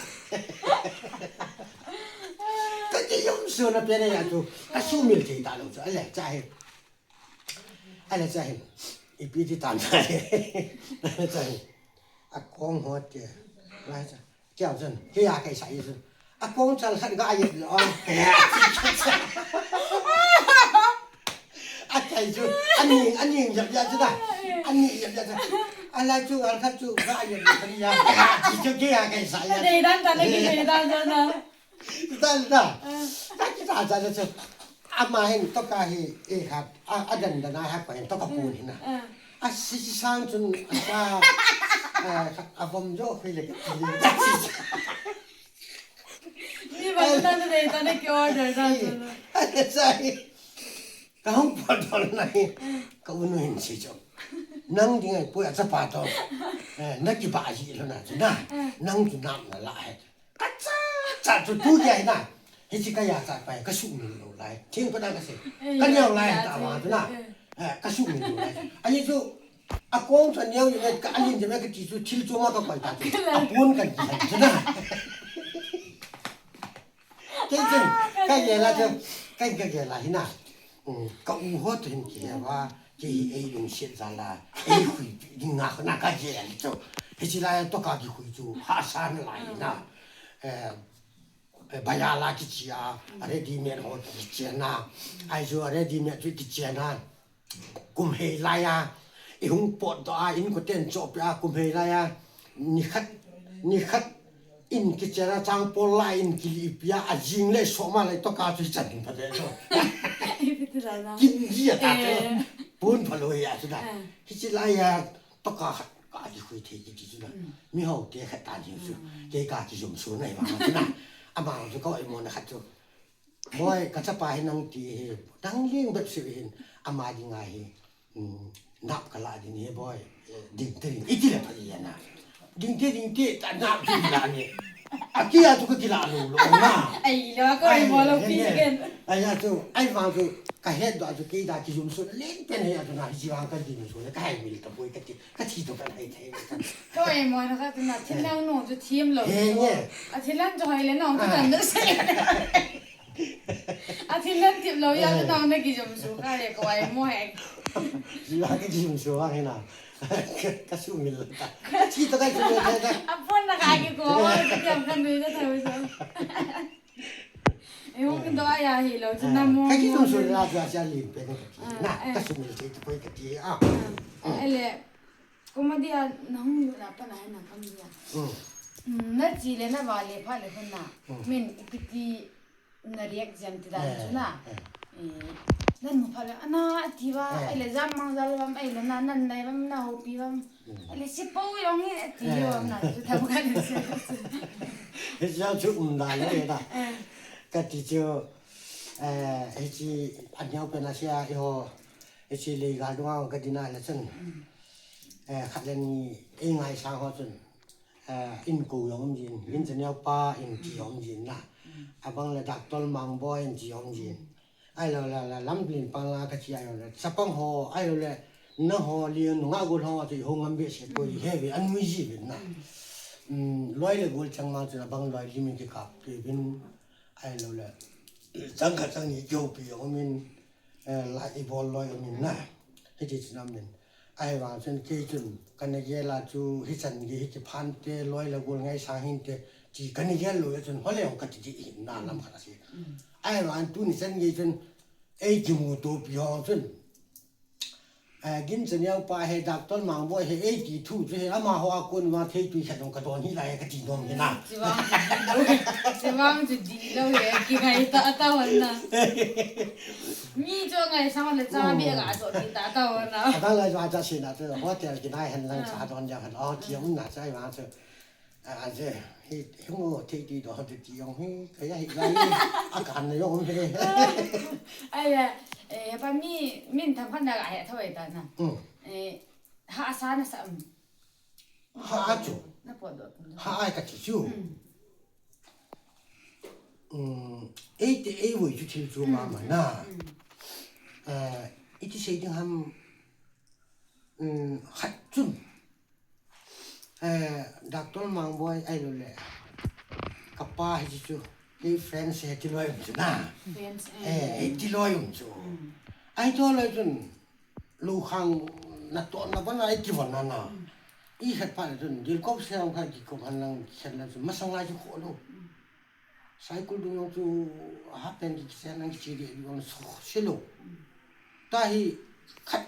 Ka kijom sona pen a ya chu. Ka sumil thei ta lou chu. Ale cha hi. Ale cha hi. Ipi ti tan ta hi. Ale cha hi. A kong ho te. Lai cha. Kei a chun, kei a kaisa i chun. A kong chal khat ga yep lo. A chai chu, a ning, a ning yep ya chu da. A ning yep ya chu. A lai chu, a khat chu ga yep lo ya. Chi chu kei a kaisa ya. Dei dan ta na, kei dei dan ta na. Dan da. Ka kita cha chu. Ama hin toka hi, eh, khat, a, a dan dan a ha ko hin toka pun hin na. Ah. A si si sang chun, a sa, eh, a vom jo khui le ka ti le. Ni ba na na dei ta na ki order na chu na. A sa hi. Ka hung po dol na hi. Ka u nu hin si chu. Nang ding ai poi a chapa to. Eh, na kiba ji lo na chu na. Nang chu nam na la hai. Ka cha, cha chu tu ya hi na. Hiche ka ya cha pai, ka sumil lou lai. Thing pa na ka sei. Eh, ka neo lai ya, ta ya, wa chu na. Eh. Eh, ka sumil lou lai. Ani chu, a kong chu neo ni ka ani je me ka ti chu thil chu ma ka pai ta chu. Ka la. A pon kan ti chu na. Kei chu, ah, ka ka ye la chu, ka ka ye la hi na. Um, ka u ho tu hin ki he wa. Kei hi ei lungset jal a, ei khuipi ding nga kho na ka gel chu. Hiche lai toka kikhui chu, hahsa na lai na. Eh, eh, bayal a kiche a, a ready made ho kiche na. Ahi chu a ready made chu kiche na. Kum hei lai a, i hung potdoh a, inkoten chohpeh a, kum hei lai a. Nikhat, nikhat, in kichen a chang pol lai in kilihpi a, a jing le soma lai toka chu hichan hin pha de chu. Ipi ti dan a. Kin ji a ta chu. Eh. Pon pha lou hi a chu da. Eh. Hiche lai a toka khat ka kikhui thei kiti chu na. Mm. Mi hou te khat tan hi chu. Mm. Kei ka kijom sona hi vang chu na. Ama chu ka oimo na khat chu. Boi, ka chapa hi nang ti hi, nang ling bep seh hin, ama dinga hi, um, nap ka la ding hi boi, eh, ding te ding, iti le pha i ya na. Ding te ding te, ta nap ding la ni. A ki ya chu ka ki la lou lou na. Ai lo, ka ai mo lo pi ken. Ai ya chu, ai vang chu, ka het doh chu kei da kijom su, len pen he ya chu na, hiche vang ka ding su, ka hai mil ta boi ka ti. Ka thi to ka lai thei. Ka oimo na ka tu na, thinlhang nung chu thim lou. He, chu. Nge. A thinlhang chu hoi le nung chu, ah, tan na sei. A thinlhang thim lou ya, eh, chu nung na kijom su ka le ka oimo he. Ji la kijom su ha he na. Ka sumil ta. Thi to ka sumil ta. A pon na ka ki ko, a ki tiam kan du ta tha so. Eh, hung do ya hi lou, chu na mo. Ka kijom su la ja ja lim pe na ka ti. Ah, na, eh. Ka sumil te to ka ti. Ah. Ah. Ele. Kum a dia na hung lut na pa na hai na kam dia. Mm. Mm, na che le na vale pha le khun na. Mm. Min ipi ti na react jam ti dan chu na. Eh, eh. Eh, nan mu pha le, ana ti va, eh, ai le jam mang jal vam, ai le na nan nai vam, na houpi vam. Mm. Ai le si po yong e ti, eh, vam na, chu tham ka le si. He jam chu um da le da. Eh. Ka ti chu, eh, hiche a neo pen a sia i ho, hiche le ga dunga ka ding a le chun. Mm. Eh, khat le ni, ei ngaisang ho chun, eh, in ko jong um jin, in chaneo pa in ti jong um jin na. Abang le Doctor Mangboi in ti jong um jin. Ahilou le, le, lam lin pang la ka chi ahilou le. Chapang ho, ahilou le, na ho, li nunga gol ho, ti ho ngam be se ko, he be, an mui ji be na. Um, loi le gol chang ma chu abang loi li min ki kap, ki bin, ahilou le. Chang khat chang ni kihoupi jong um in, eh, la i bol loi um in na. Hiti chu nam in. Ahivang chun kei chun, ka na gel a chu, hichan gei hi kiphante, loi le gol ngaisang hinte, ti ka na gel lou a chun, hole jong ka ti di hin na lam khat a si. Mm. Ahivang tuni chan gei chun, ei kimuto pi ho chun, eh, Gin Chaneo pa he, Doctor Mangboi he, ei ti thu chu he, amaho a kon ma thei tui khat jong ka don hi lai ka ti nom hi na. Chivang chu di lou, chivang chu di lou he, kingai ta ta hon na. Mi chu ngaisang le cha mi ga chu di ta ta hon na. Adang lai chu a cha si na chu hotel kinai hen lang cha don ja hen. Oh, ti um na cha i vang chu. A, a je, hi, hi ngo thei ti do, ti ti jong hi, ka ya hi lai, a kan na jong he. Ai le, eh, pa mi, min tham khan da ga he thoi ta na. Mm. Eh, ha sa na sa, um. Ha a chu. Na po do. Ha ai ka chi chu. Mm. Um, ei te ei voi chu thil chu ma ma na. Mm. Eh, iti sei ding ham, um, khat chun. Eh, Doctor Mangboi ai lo le. Ka pa hi chu. Kei friends he ti loi um chu na. Friends, eh, eh. He ti loi um chu. Mm. Ai to loi chun. Lu khang na to na ba na ai ki von na na. Mm. I khat pa le chun. Dil kop se ang khat ki kop han lang khat la chun. Masang lai chu kho lo. Mm. Cycle dung jong chu half pant ki kisen ang kiche di jong so se lo. Mm. Tahi khat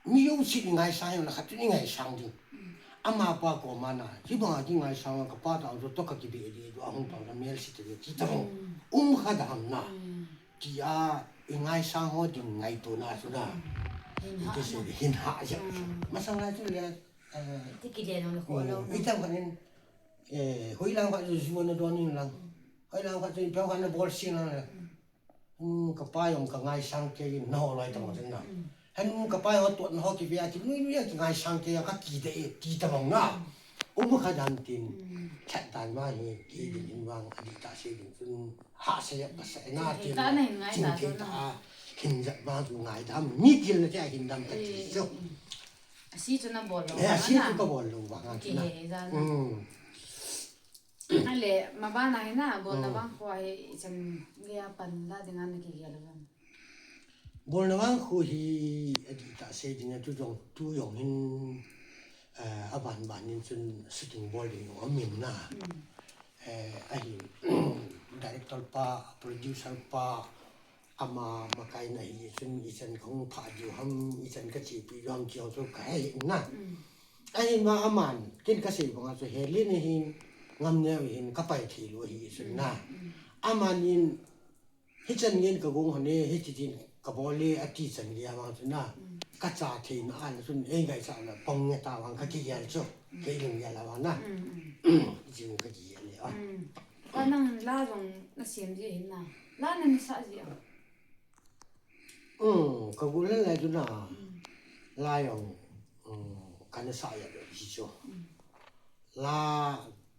mi jong si i ngaisang jong la khat chu i ngaisang ding. Mm. Ama pa koma na, hibanga ki ngaisang ka pa ta jong to ka kibe di jong ahung pang na mel si te ti ta jong. Mm. Um kha da ham na. Mm. Tia i ngaisang ho ding ngaito na chu na. Mm. Hin ha. Iti se na. Hin ha ja. Mm. Masang lai chu le, eh, ti kile jong le kho lo na. I tam khan in, Eh, hoilang khat chu ju na don in lang. Mm. Hoilang khat chu pau khat na bol sing lang le. Mm. Hmm, ka pa jong ka ngaisang kei in na ho loi ta mo chen na. Mm. Hen, hmm, ka pa jong to na ho ki via ki nui nui ki ngaisang kei a ka ki de e ti ta bang na. Mm. Um kha dan tin. Mm. Chat dan ma hi ki din in wang a di ta se din chun ha se ya pa se na tin. Ching thei ta na hin ngai ta chun na. Hin jat ma chu ngai dam. Mi til na te a hin dam ta ti chu. Mm. A si chu na bol lo. Eh, a si chu ka bol lo vang a chu na. Ki he ja na. Mm. Ale, ma ba na hi na, bol na vang kho hi, i chan gea pan la ding an ki gel vang. Bol na vang kho hi, a di ta se ding a tu jong, tu jong hin, eh, a ban ban in chun shooting bol ding a min na. Mm. Eh, a hi, director pa, producer pa, Ama makai na hi chun i chan kong pha diu ham, i chan ka chepi diu ham ti ho chu ka he in na. Mm. Ahin ma aman, ken ka sei banga chu he le na hin, ngam neo hin, ka pai thei lou hi chun na. Mm, mm. Aman in, hi chan ngen ka gong hone, hi ti tin ka bol le a ti chan le ama chu na. Mm. Ka cha thei na a la chun, ei ngai cha la, pong nge ta wang ka ki yal chu, mm, kei lung yal a wang na. Mm, mm. Jing ka ki yal le a. Mm. Ka nang la jong na siam ji hin na. La na na sa ji a. Um, ka gol lheh lai chu na. Mm. La jong, um, ka na sa ya ji chu. Mm. La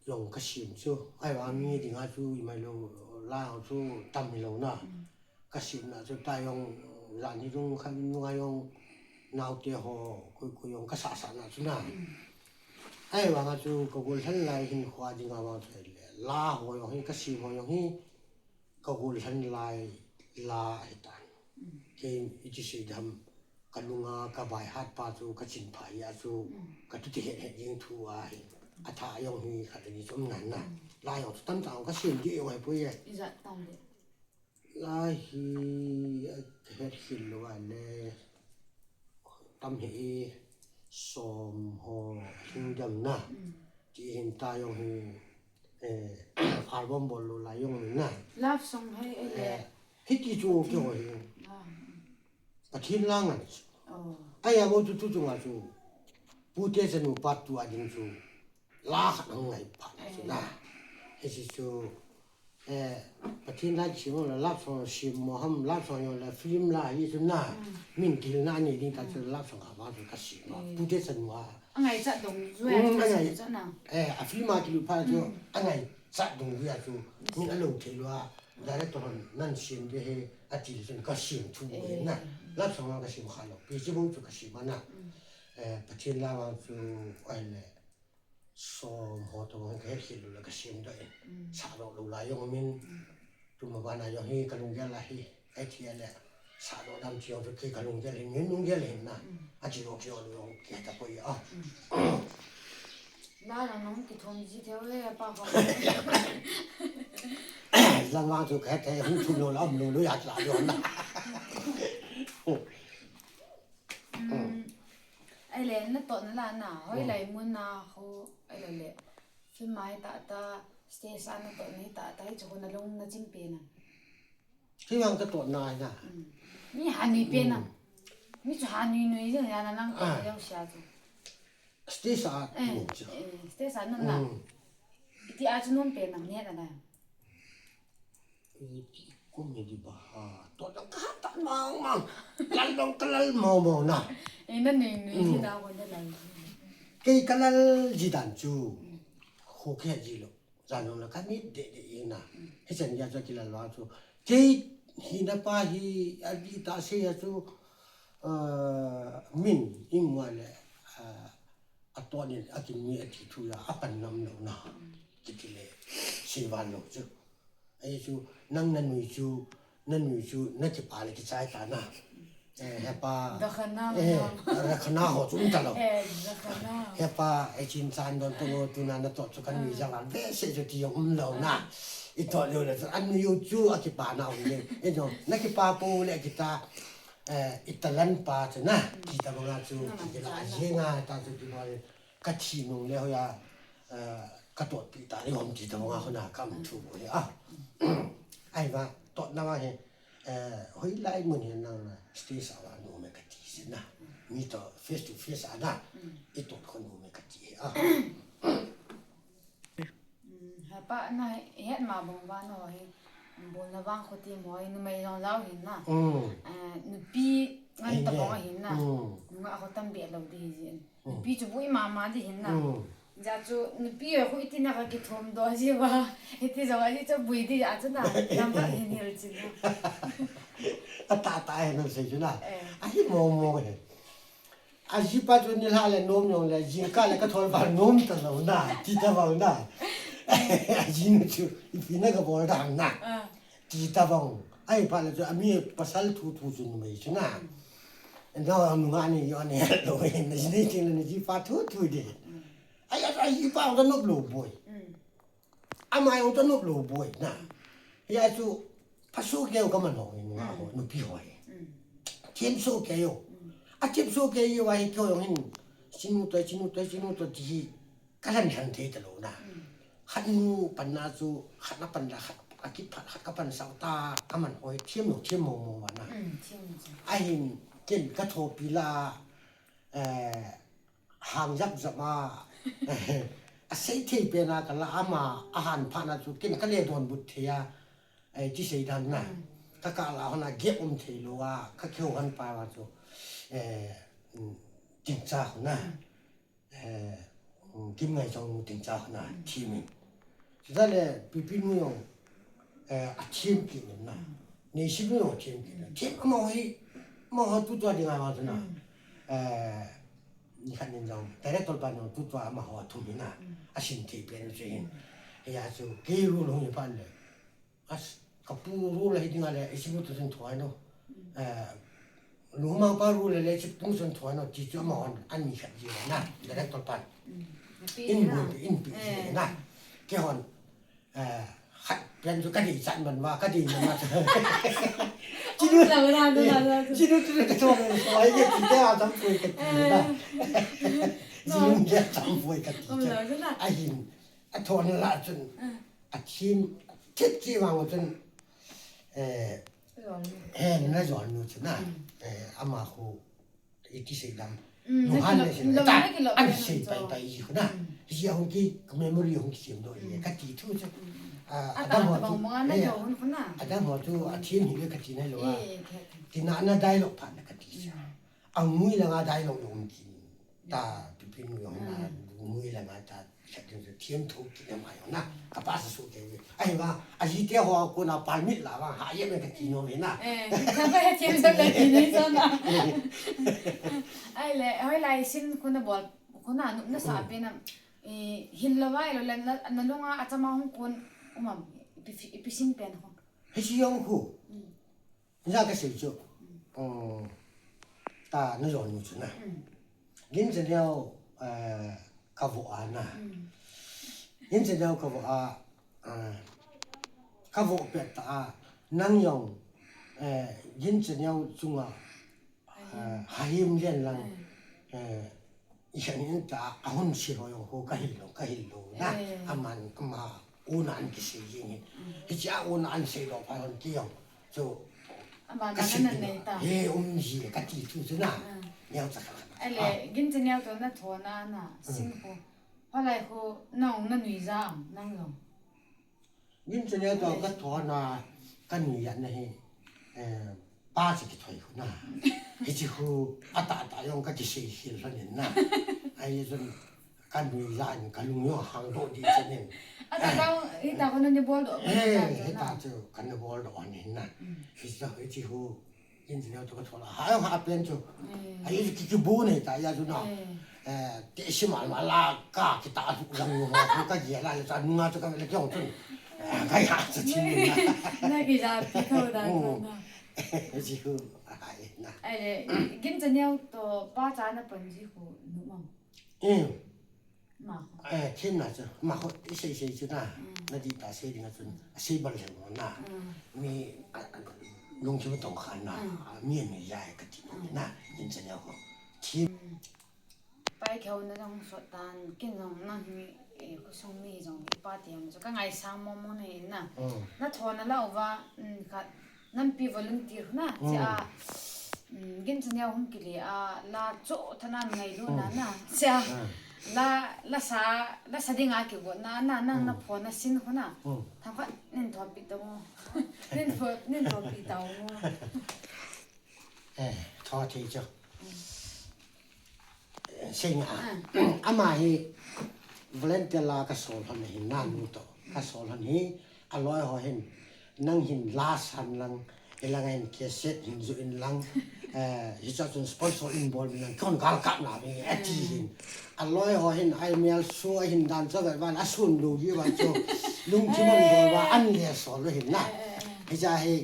jong ka siam chu. Ahivang mi dinga chu i mai lou, la jong chu tam hi lou na. Mm. Ka siam na chu ta jong, jan hi jong kha nunga jong naote ho, koi koi jong ka sa sa na chu na. Mm. Ahivang a chu ka gol lheh lai hin khua dinga vang chu le. La ho jong hi, ka siam ho jong hi, ka gol lheh lai la hi tan. Mm. Kei i ti sei dam, ka lunga, ka vai hat pa chu, ka chin pha ya chu, mm, ka tu ti het het jing thu a hi. A tha jong hi khat ni chu um nan na. Mm. La jong chu tam ta ka siam di e wai pui e. I jat tam de. La hi, eh, ka het khel lou a le. Tam hi i som ho hing dam na. Mm. Ti hin ta jong hi, eh, album bol lou lai jong na. Love song hi, eh, le. Eh, hiti chu ki ho hi. Ah. Pathen la ngan. Oh. Ai a mo chu tu chu nga chu. Pu te chanu part two a ding chu. La khat hung ngai phat na chu na. Eh. Hiti chu. Eh, Pathen la kisim ho la love song sim mo ham, love song jong le film la hi chu na. Mm. Min kihil na ni ding ta chu, mm, love song kha ba chu ka sim a. Mm. Pu te chanu a. A ngaichat dungjuia, mm, chu a ngai. Chu na. Eh, a film a kilut phat chu, mm, a ngaichat dungjuia chu. Yes. Min a lo thei lou a. Director hon nan sim de he a ti le chun ka sim thu, eh, na. Love song a ka sim kha lou. Pi chi bou chu ka sim a na. Mm. Eh, Pathen la vang chu, ai le. Som ho to ka het khel lou le ka sim doh in. Mm. Sa lou lou lai jong min. Mm. Tuma bana jong hi ka lunggel a hi. Ai ti le. Sa lou dam ti jong chu kei ka lunggel hin, min lunggel hin na. Mm. A ti lou ti lou jong kei ta koi a. Mm. La na nong ki thum ji theo e pa ho. Lang vang chu ka het hung thum lou la um lou lou ya la jong na. Um, ai le, na tohna la na, hoi, hmm, lai mun na ho, ai le le. Film a hi ta ta, stage a na tohna hi ta ta, hi chu ho na lung na chim pe na. Film a ka tohna hi na. Um. Mi ha nui pe na. Um. Mi chu ha nui nui jong ya na lang pe, ah, jong sia chu. Stage a, eh, um, chu. Eh, stage a na na. Um. Ti a chu nom pen nang ni het a na. Iti kum hi di ba ha. To dang ka ta mang mang. Lal dong ka lal mau mau na. Ei na nui nui hi na ko na lal. Kei ka lal ji dan chu. Khu khe ji lo. Jan jong la ka ni de de i na. Hichan ya chu kilal lo chu. Kei hi na pa hi a di ta se ya chu. Min in wa le. A to ni a kin ni a ti thu ya a pan nam lo na. Kiti le. Si van lo chu. Ei chu nang na nui chu na nui chu na kipa le kichai ta na. Eh, hepa. Rakhana. Eh, rakhana ho chu um ta lo. Eh, rakhana. Hepa, ei chin chan don to ngo tu na na to chu kan nui jang an ve se chu ti jong um lo na. I to lo le chu an nui u chu a kipa na um le. Ei jong na kipa po le kita. Eh, i talan pa chu na. Kita banga chu. Kita la a je nga ta chu ti mo le. Ka thi nung le hoya, eh, ka totpi ta ni hom ti ta nga hona kam thu ko he a. Ai va, tot na va he, eh, hoi lai mun he nang na stage a va nom e ka ti se na. Mi to face to face a na. I tot ko nom e ka ti he a. Hepa na het ma bang va no he. Bol na vang kho ti mo he, numei jong jao hin na. Eh, nupi ngan ta bang hin na. Nunga kho tam be lo di jin. Nupi chu bui mama di hin na. Ja chu nupi ho khu iti na ka kithom do ji va. Iti jong a ji chu bui di a chu na. Nam ka hin hil chin na. A ta ta he na sei chu na. Eh. A hi mo mo he. A ji pa chu ni la le nom nom le, jing ka le ka thol va nom ta lo na, ti ta va na. A ji nu chu, ipi na ka bol da na. Ah. Ti ta vang. Ai pa le chu, a mi pasal thu thu chu numei chu na. Ndo nunga ni yo ni lo, ni ni ting ni ji pa thu thu de. Ai, ai, ai, i pa ka nop lo boi. Ama jong ta nop lo boi na. Hia chu, phaso keu ka man ho ni nga ho, nupi ho hi. Thim so keu. A thim so keu wa hi keu jong hin. Sinu to, sinu to, sinu to ti hi. Ka lan han thei ta lo na. Khat nu pan na chu, khat na pan la, khat a kiphat, khat ka pan sau ta, ka man hoi, thim lo, thim mo mo va na. Mm, thim mo. A hin, ken ka thopi la, eh, hang jap jap a, a sei thei pen a ka la ama, a han phat na chu, ken ka le don but thei a, eh, ti sei dan na. Mm. Ka ka la hon a gep um thei lo a, ka keu han pa va chu, eh, mm, ting cha hon na. Mm. Eh, um, Kim Ngai Chong nu ting cha na, thim in. Chuta le, Pipi nu jong, eh, a thim kit na. Neisi nu jong thim kit na. Thim amaho hi, amaho tutua ding a vang chu na. Eh, ni khat nin jong, director pa jong tutua amaho a thum hi na. A sin thei pen chu hin. Hia chu, kei rule hung hi pan le. As, ka pu rule hi dinga le, isi mu tu sun thoi no. Eh, lu ma pa rule le, isi tu sun thoi no, ti chu amahon, an mi khat ji na, director pan. In bu, in pi ji na. Kei hon, eh, khat pen chu ka dei chan man ma, ka dei man ma. Chi nu, chi nu tu ka thon, thoi ke ti te a tam pui ka ti na. Chi nu ke tam pui ka ti. A hin, a thon la chun. A thim, thip chi vang chun, eh, eh, na jol nu chu na. Eh, ama khu, iti sei dam. Nu han le sin, ta, an sei pai pai ji khu na. Hi a hung ki, ka memory hung ki sim do i, ka ti thu chu. A, a dam ho chu, eh, a dam ho chu, a thim hi le ka ti na lo a. Ti na na dialogue pha na ka ti chu. A ngui la nga dialogue lo ki. Ta, Pipi nu jong na, ngui la nga ta, sa tin su thiam tho ki na ma jong na, ka pa sa su ke ve. Ai va, a ji te ho ko na permit la va, ha ye me ka ti no ve na. Eh, ka pa ya thiam sa le ki ni sa na. Ai le, hoi lai sin ko na bol, ko na nu na sa pe na, eh, hin la vai lo le na, na lunga a chama hung kun, umam, ipi, ipi sin pen ho. He si jong khu. Hijeh a ka sei chu, um, ta na jol nu chu na. Gin Chaneo, eh, ka vo a na. Gin Chaneo ka vo a, eh, ka vo pet ta a, nang jong, eh, Gin Chaneo chunga, eh, ha him len lang, eh, I khan in ta, a hun si ho jong ho ka hil lo, ka hil lo na. Eh. Aman, ama, u na an kisei jing hi. Mm. Hichi a u na an sei lo pa hon ki jong. So, ama ka na sei na lo. Nei ta. He, um ji, ka ti thu chu na. Mm. Neo cha ka. Ale, ah. Gin Chaneo to na tho na na, mm, sing ko. Halai khu nang na nuija am, nang jong. Gimchaneo toh ka thona, ka nuija na hi, eh, pa chu kithoi khu na. Hichi khu, ata ata jong ka kisei hil lhon in na. Ahi chun, ka nuija in ka lung jong hangdoh di chun in. Ata ta, hita khu na ni bol doh. Eh, hita chu ka ni bol doh hon in na. Hichi, hichi khu, Gimchaneo toh ka thona. Ha, ha pen chu. Ahi chu ki, kibu nei ta ya chu na. Eh, te si mal mal la ka kita lu lang ho ka ya la le cha nunga chu ka le kyong chun. Eh, ka ya cha chin na. Na kija pi tho da na. Ji hu, ai na. Ai le, Gimchaneo toh pa cha na pan ji khu nu ma. Eh. Ma khu. Eh, thim na chu. Ma khu, i sei sei chu na. Na di ta sei ding a chun. A sei bal le mo na. Mi, a, a, lungthim tong khan na. A, mi a mi ya ka ti mo na. Gimchaneo khu. Thim. Pai kheu na jong sot tan, ken jong nang hi, eh, khosung mi jong i pa ti ham chu ka ngaisang mo mo na hi na. Na thona la uva, mm, khat, nampi volunteer na, chia, mm, Gimchaneo hung kile a, la cho thana ngailu na na, chia, la, la sa, la sa ding a kigo na, na, nang na phone na sin khu na. Thang khat, nin thopi ta mo. Nin tho, nin thopi ta mo. Eh, tho thei chu. Sei nga. Ama hi volunteer la ka sol hon hin na nu toh. Ka sol hon hi a loi ho hin nang hin la san lang, i lang hin cassette hin ju in lang. Eh, hi cha chun sponsor in bol min lang kon gal kap na mi a ti hin. A loi ho hin ai mial su a hin dan cho vet van a sun lu gi va cho. Lungthim an bol va an le sol hin na. Hi cha hi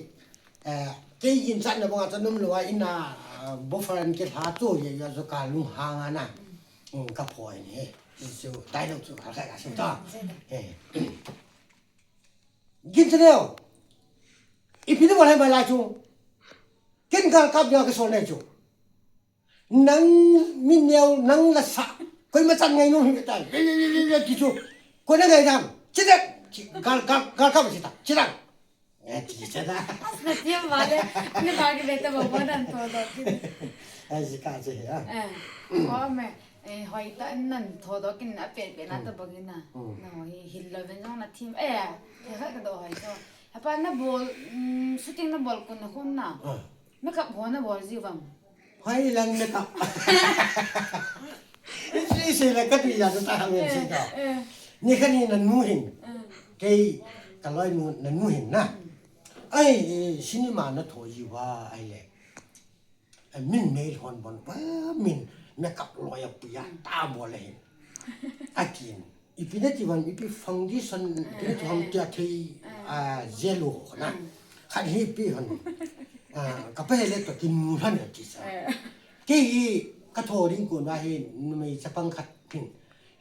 Eh, kei in chan na banga chan um lou a in a, ah, buffer an kei lha chu ye ye chu ka lung hang a na. Mm, ka phoi ni. Chu dialogue chu ka ka ka su ta. Eh. Gimchaneo. Ipi na bol hai mai lai chu. Ken gal kap ya ka sol nei chu. Nang mi neo, nang la sa. Koima chan ngai nom hi ta. Be, be, be, be, be, ti chu. Koi na ngai dam. Chi de. Chi, gal, gal, gal kap chi ta. Chi dam. Eh, ti cha da. As na tiam vale. Ni ba ki beta ba ba dan to do ki. Ai, si ka che ha. Eh. Ko me. Eh, hoi ta nan tho do kin a pe pe na ta ba kin na. Na hoi hil lo ven jong na thim. Eh, te kha ka do hoi to. Hapa na bol, mm, shooting na bol kun na kun na. Makeup ho na bol ji vang. Hoi lang makeup. Isi isi la ka ti ya ta ha men si ka. Ni kha ni na nu hin. Kei ka loi nu na nu hin na. Ai, cinema na tho ji va ai le. A min nei hon bon pa min makeup loi a puya ta bol le hin. A kin. Ipi na ti van, ipi foundation, ipi na ti van tia thei, a, zelo na. Khat hi ipi hon. A, ka pa hele to kin mu han ti sa. Kei hi ka tho ding kon va hi numei chapang khat pin.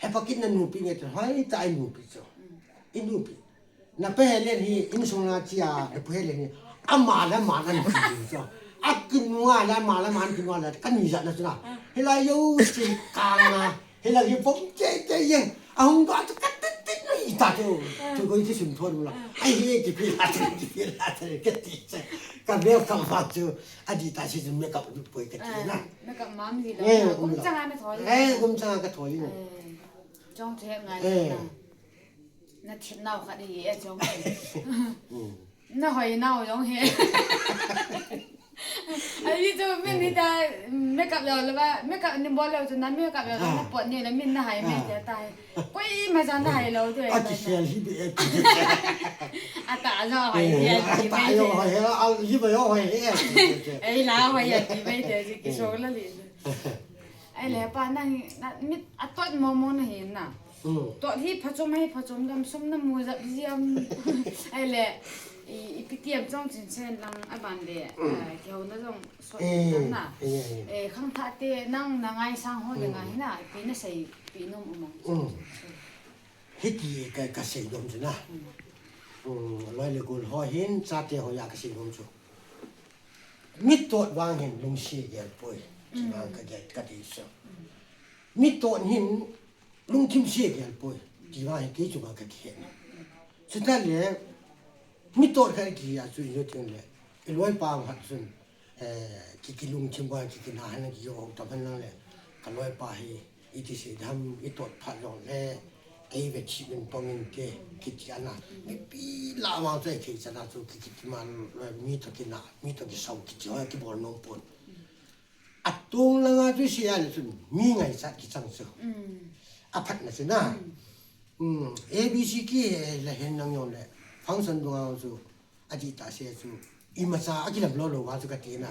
Hepa kin na nupi nge ti hoi ta ai nupi cho. I nupi. Na pa hele hi insung na chia, na pa hele hi. Ama la ma na nupi cho. A kin wa la ma la ma kin wa la ka ni ja na chu na. Hila yo si ka na. Hila hi pom che che ye. A hung ba tu ka tit tit na i ta tu. Tu ko i ti sim thon la. Ai hi ki pi la tu ki pi la tu ka ti che. Ka be ka ba tu. A di ta si tu me ka poi ka ti na. Me ka mam hi la. Kum chang a me thoi. Eh, kum chang a ka thoi. Chong che ngai na. Na thip nau khat hi e chong. Na hoi nau jong he. Ai chu min ni ta makeup lo le ba, makeup ni bol lo chu na makeup lo na pot ni le min na hai me te ta he. Koi ma jan na hai lo tu. A ti sel hi be e. A ta jo hoi he, a ti ta mai jo he. Hoi he, a hi ba jo hoi he. Ei la hoi a ti mai te ji ki so la li. Ai le pa na hi, na mit a tot mo mo na hi na. Tot hi phachom hi phachom gam sum na mu jap jiam. Ai le i, i pi tiam chong chin chen lang a ban le, eh, keu na jong so tan na. Eh, khang tha te nang na ngai sang ho le ngai na, pi na sei pi nom um ang. Hiti ka, ka sei nom chu na. Loi le gol ho hin, chate ho ya ka sei nom chu. Mi tot vang hin lungsi gel poi. Ti vang ka gel ka ti so. Mi tot hin lungthim si gel poi. Ti vang hin kei chu ka ka ti hen. Chuta le, mi tot ka ki ya chu i jo tin le. I loi pa hat sun. Eh, ki, ki lungthim ba, ki, ki na han ki jo ho ta ban lang le. Ka loi pa hi. Iti sei dam, i tot phat jong le, ei ve thi min pong inte, kiti ana. Mipi lah vang chu ei thei chan a chu, ki, kiti man, mi to kina, mi to kisau, kiti ho, kibol nom pon. Atung langa chu sei a le chun, mi ngaichat kichang chu. Aphatna chu na. A B C kile hen nang jong le, function dunga chu, adih tah sei chu, imacha akilam lou lou va chu kati na.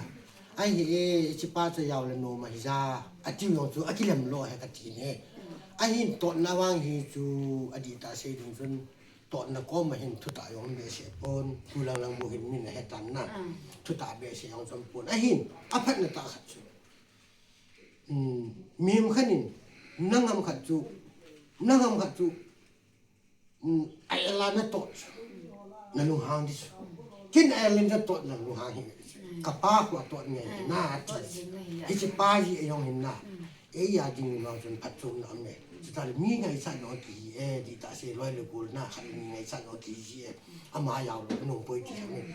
Ahi e, hichepa chu jao le nom ahi ja, ati jong chu akilam lou ahi kati ne. Ahin totna vang hi chu, adih tah sei ding chun, totna kom a hin thutah jong behseh pon, thu lang lang mu hin min ahe tan na. Thutah behseh jong chom pon. Ahin, aphatna tah khat chu. Mihem khat in, nangam khat chu, nangam khat chu, a el a natot chu, nalunghang ding chu. Ken a el in natot nalunghang hi. Kapa khu atot ngai na ati. Hichepa jeh a jong hin na. Eija ding vang chun phatchomna um e. Chutah le mi ngaichat lou kihi e, dih tah sei loi le gol na khat mi ngaichat lou kihi e. Ama jao lou nom poi ti ham e.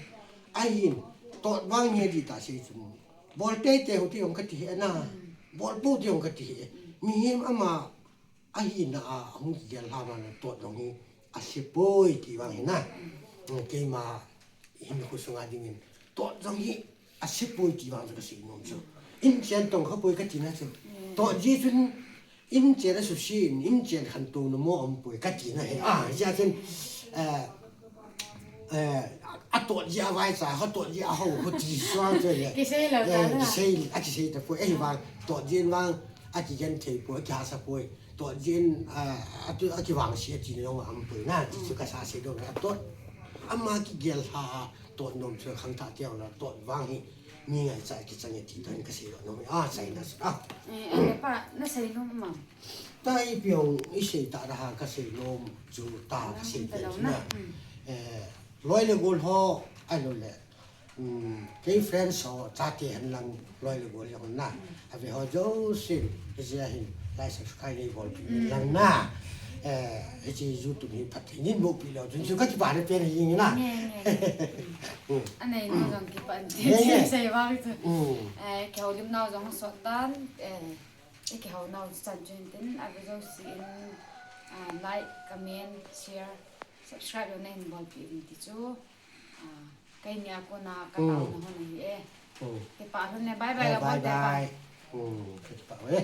Ahin, tot vang hi dih tah sei chun. Bol teitei hou ti jong kati hi na. Bol pou ti jong kati hi. Mihem ama ahina a, ahung kigel lha ma le tot jong hi ase poi ti vang hi na. Keima hinkho sunga dingin tot jong hi ase poi ti vang chu kasei nom chu. In chen tong kha poi kati na chu. Tot jeh chun in chen asusen, in chen khantouna mo um poi kati na hi. Hijeh chun, atot jeh a vaicha, atot jeh a hou, kho ti suang chu le. Kisei, akisei tapoi, ahivang tot jeh in vang akigenthei poi, akihahsa poi. Tot jeh in, akivangse ati na jong aumpoi na, ti chu kasa sei dong a tot. Ama kigel lha a tot nom chu khangthah teng le tot vang hi mi ngaichat kichang e ti toh hin kasei lou nom a, achaina chu a. Kapa, nasei nom am? Tah ipi jong isei tah a kasei nom chu tah kasei pen chu na. Loi le gol ho, ahilou le kei friends ho, chate hen lang loi le gol jong na. Ave ho jousen, hijeh a hin like subscribe neibolpeh in lang na. Hiche YouTube hi phatthei neibohpeh leu chun chu kakipana pen hi jeng na. Anei nu jong kipah in ti sei vang chu. Kihoulimnau jong sot tan. Ikihounau chan chu hin tin, ave jouse in like, comment, share, subscribe jong nahin bolpeh uvin ti chu. Keini a kona kataona hon ahi e. Kipah lhon le, bye bye, kabol te. Kakipah e.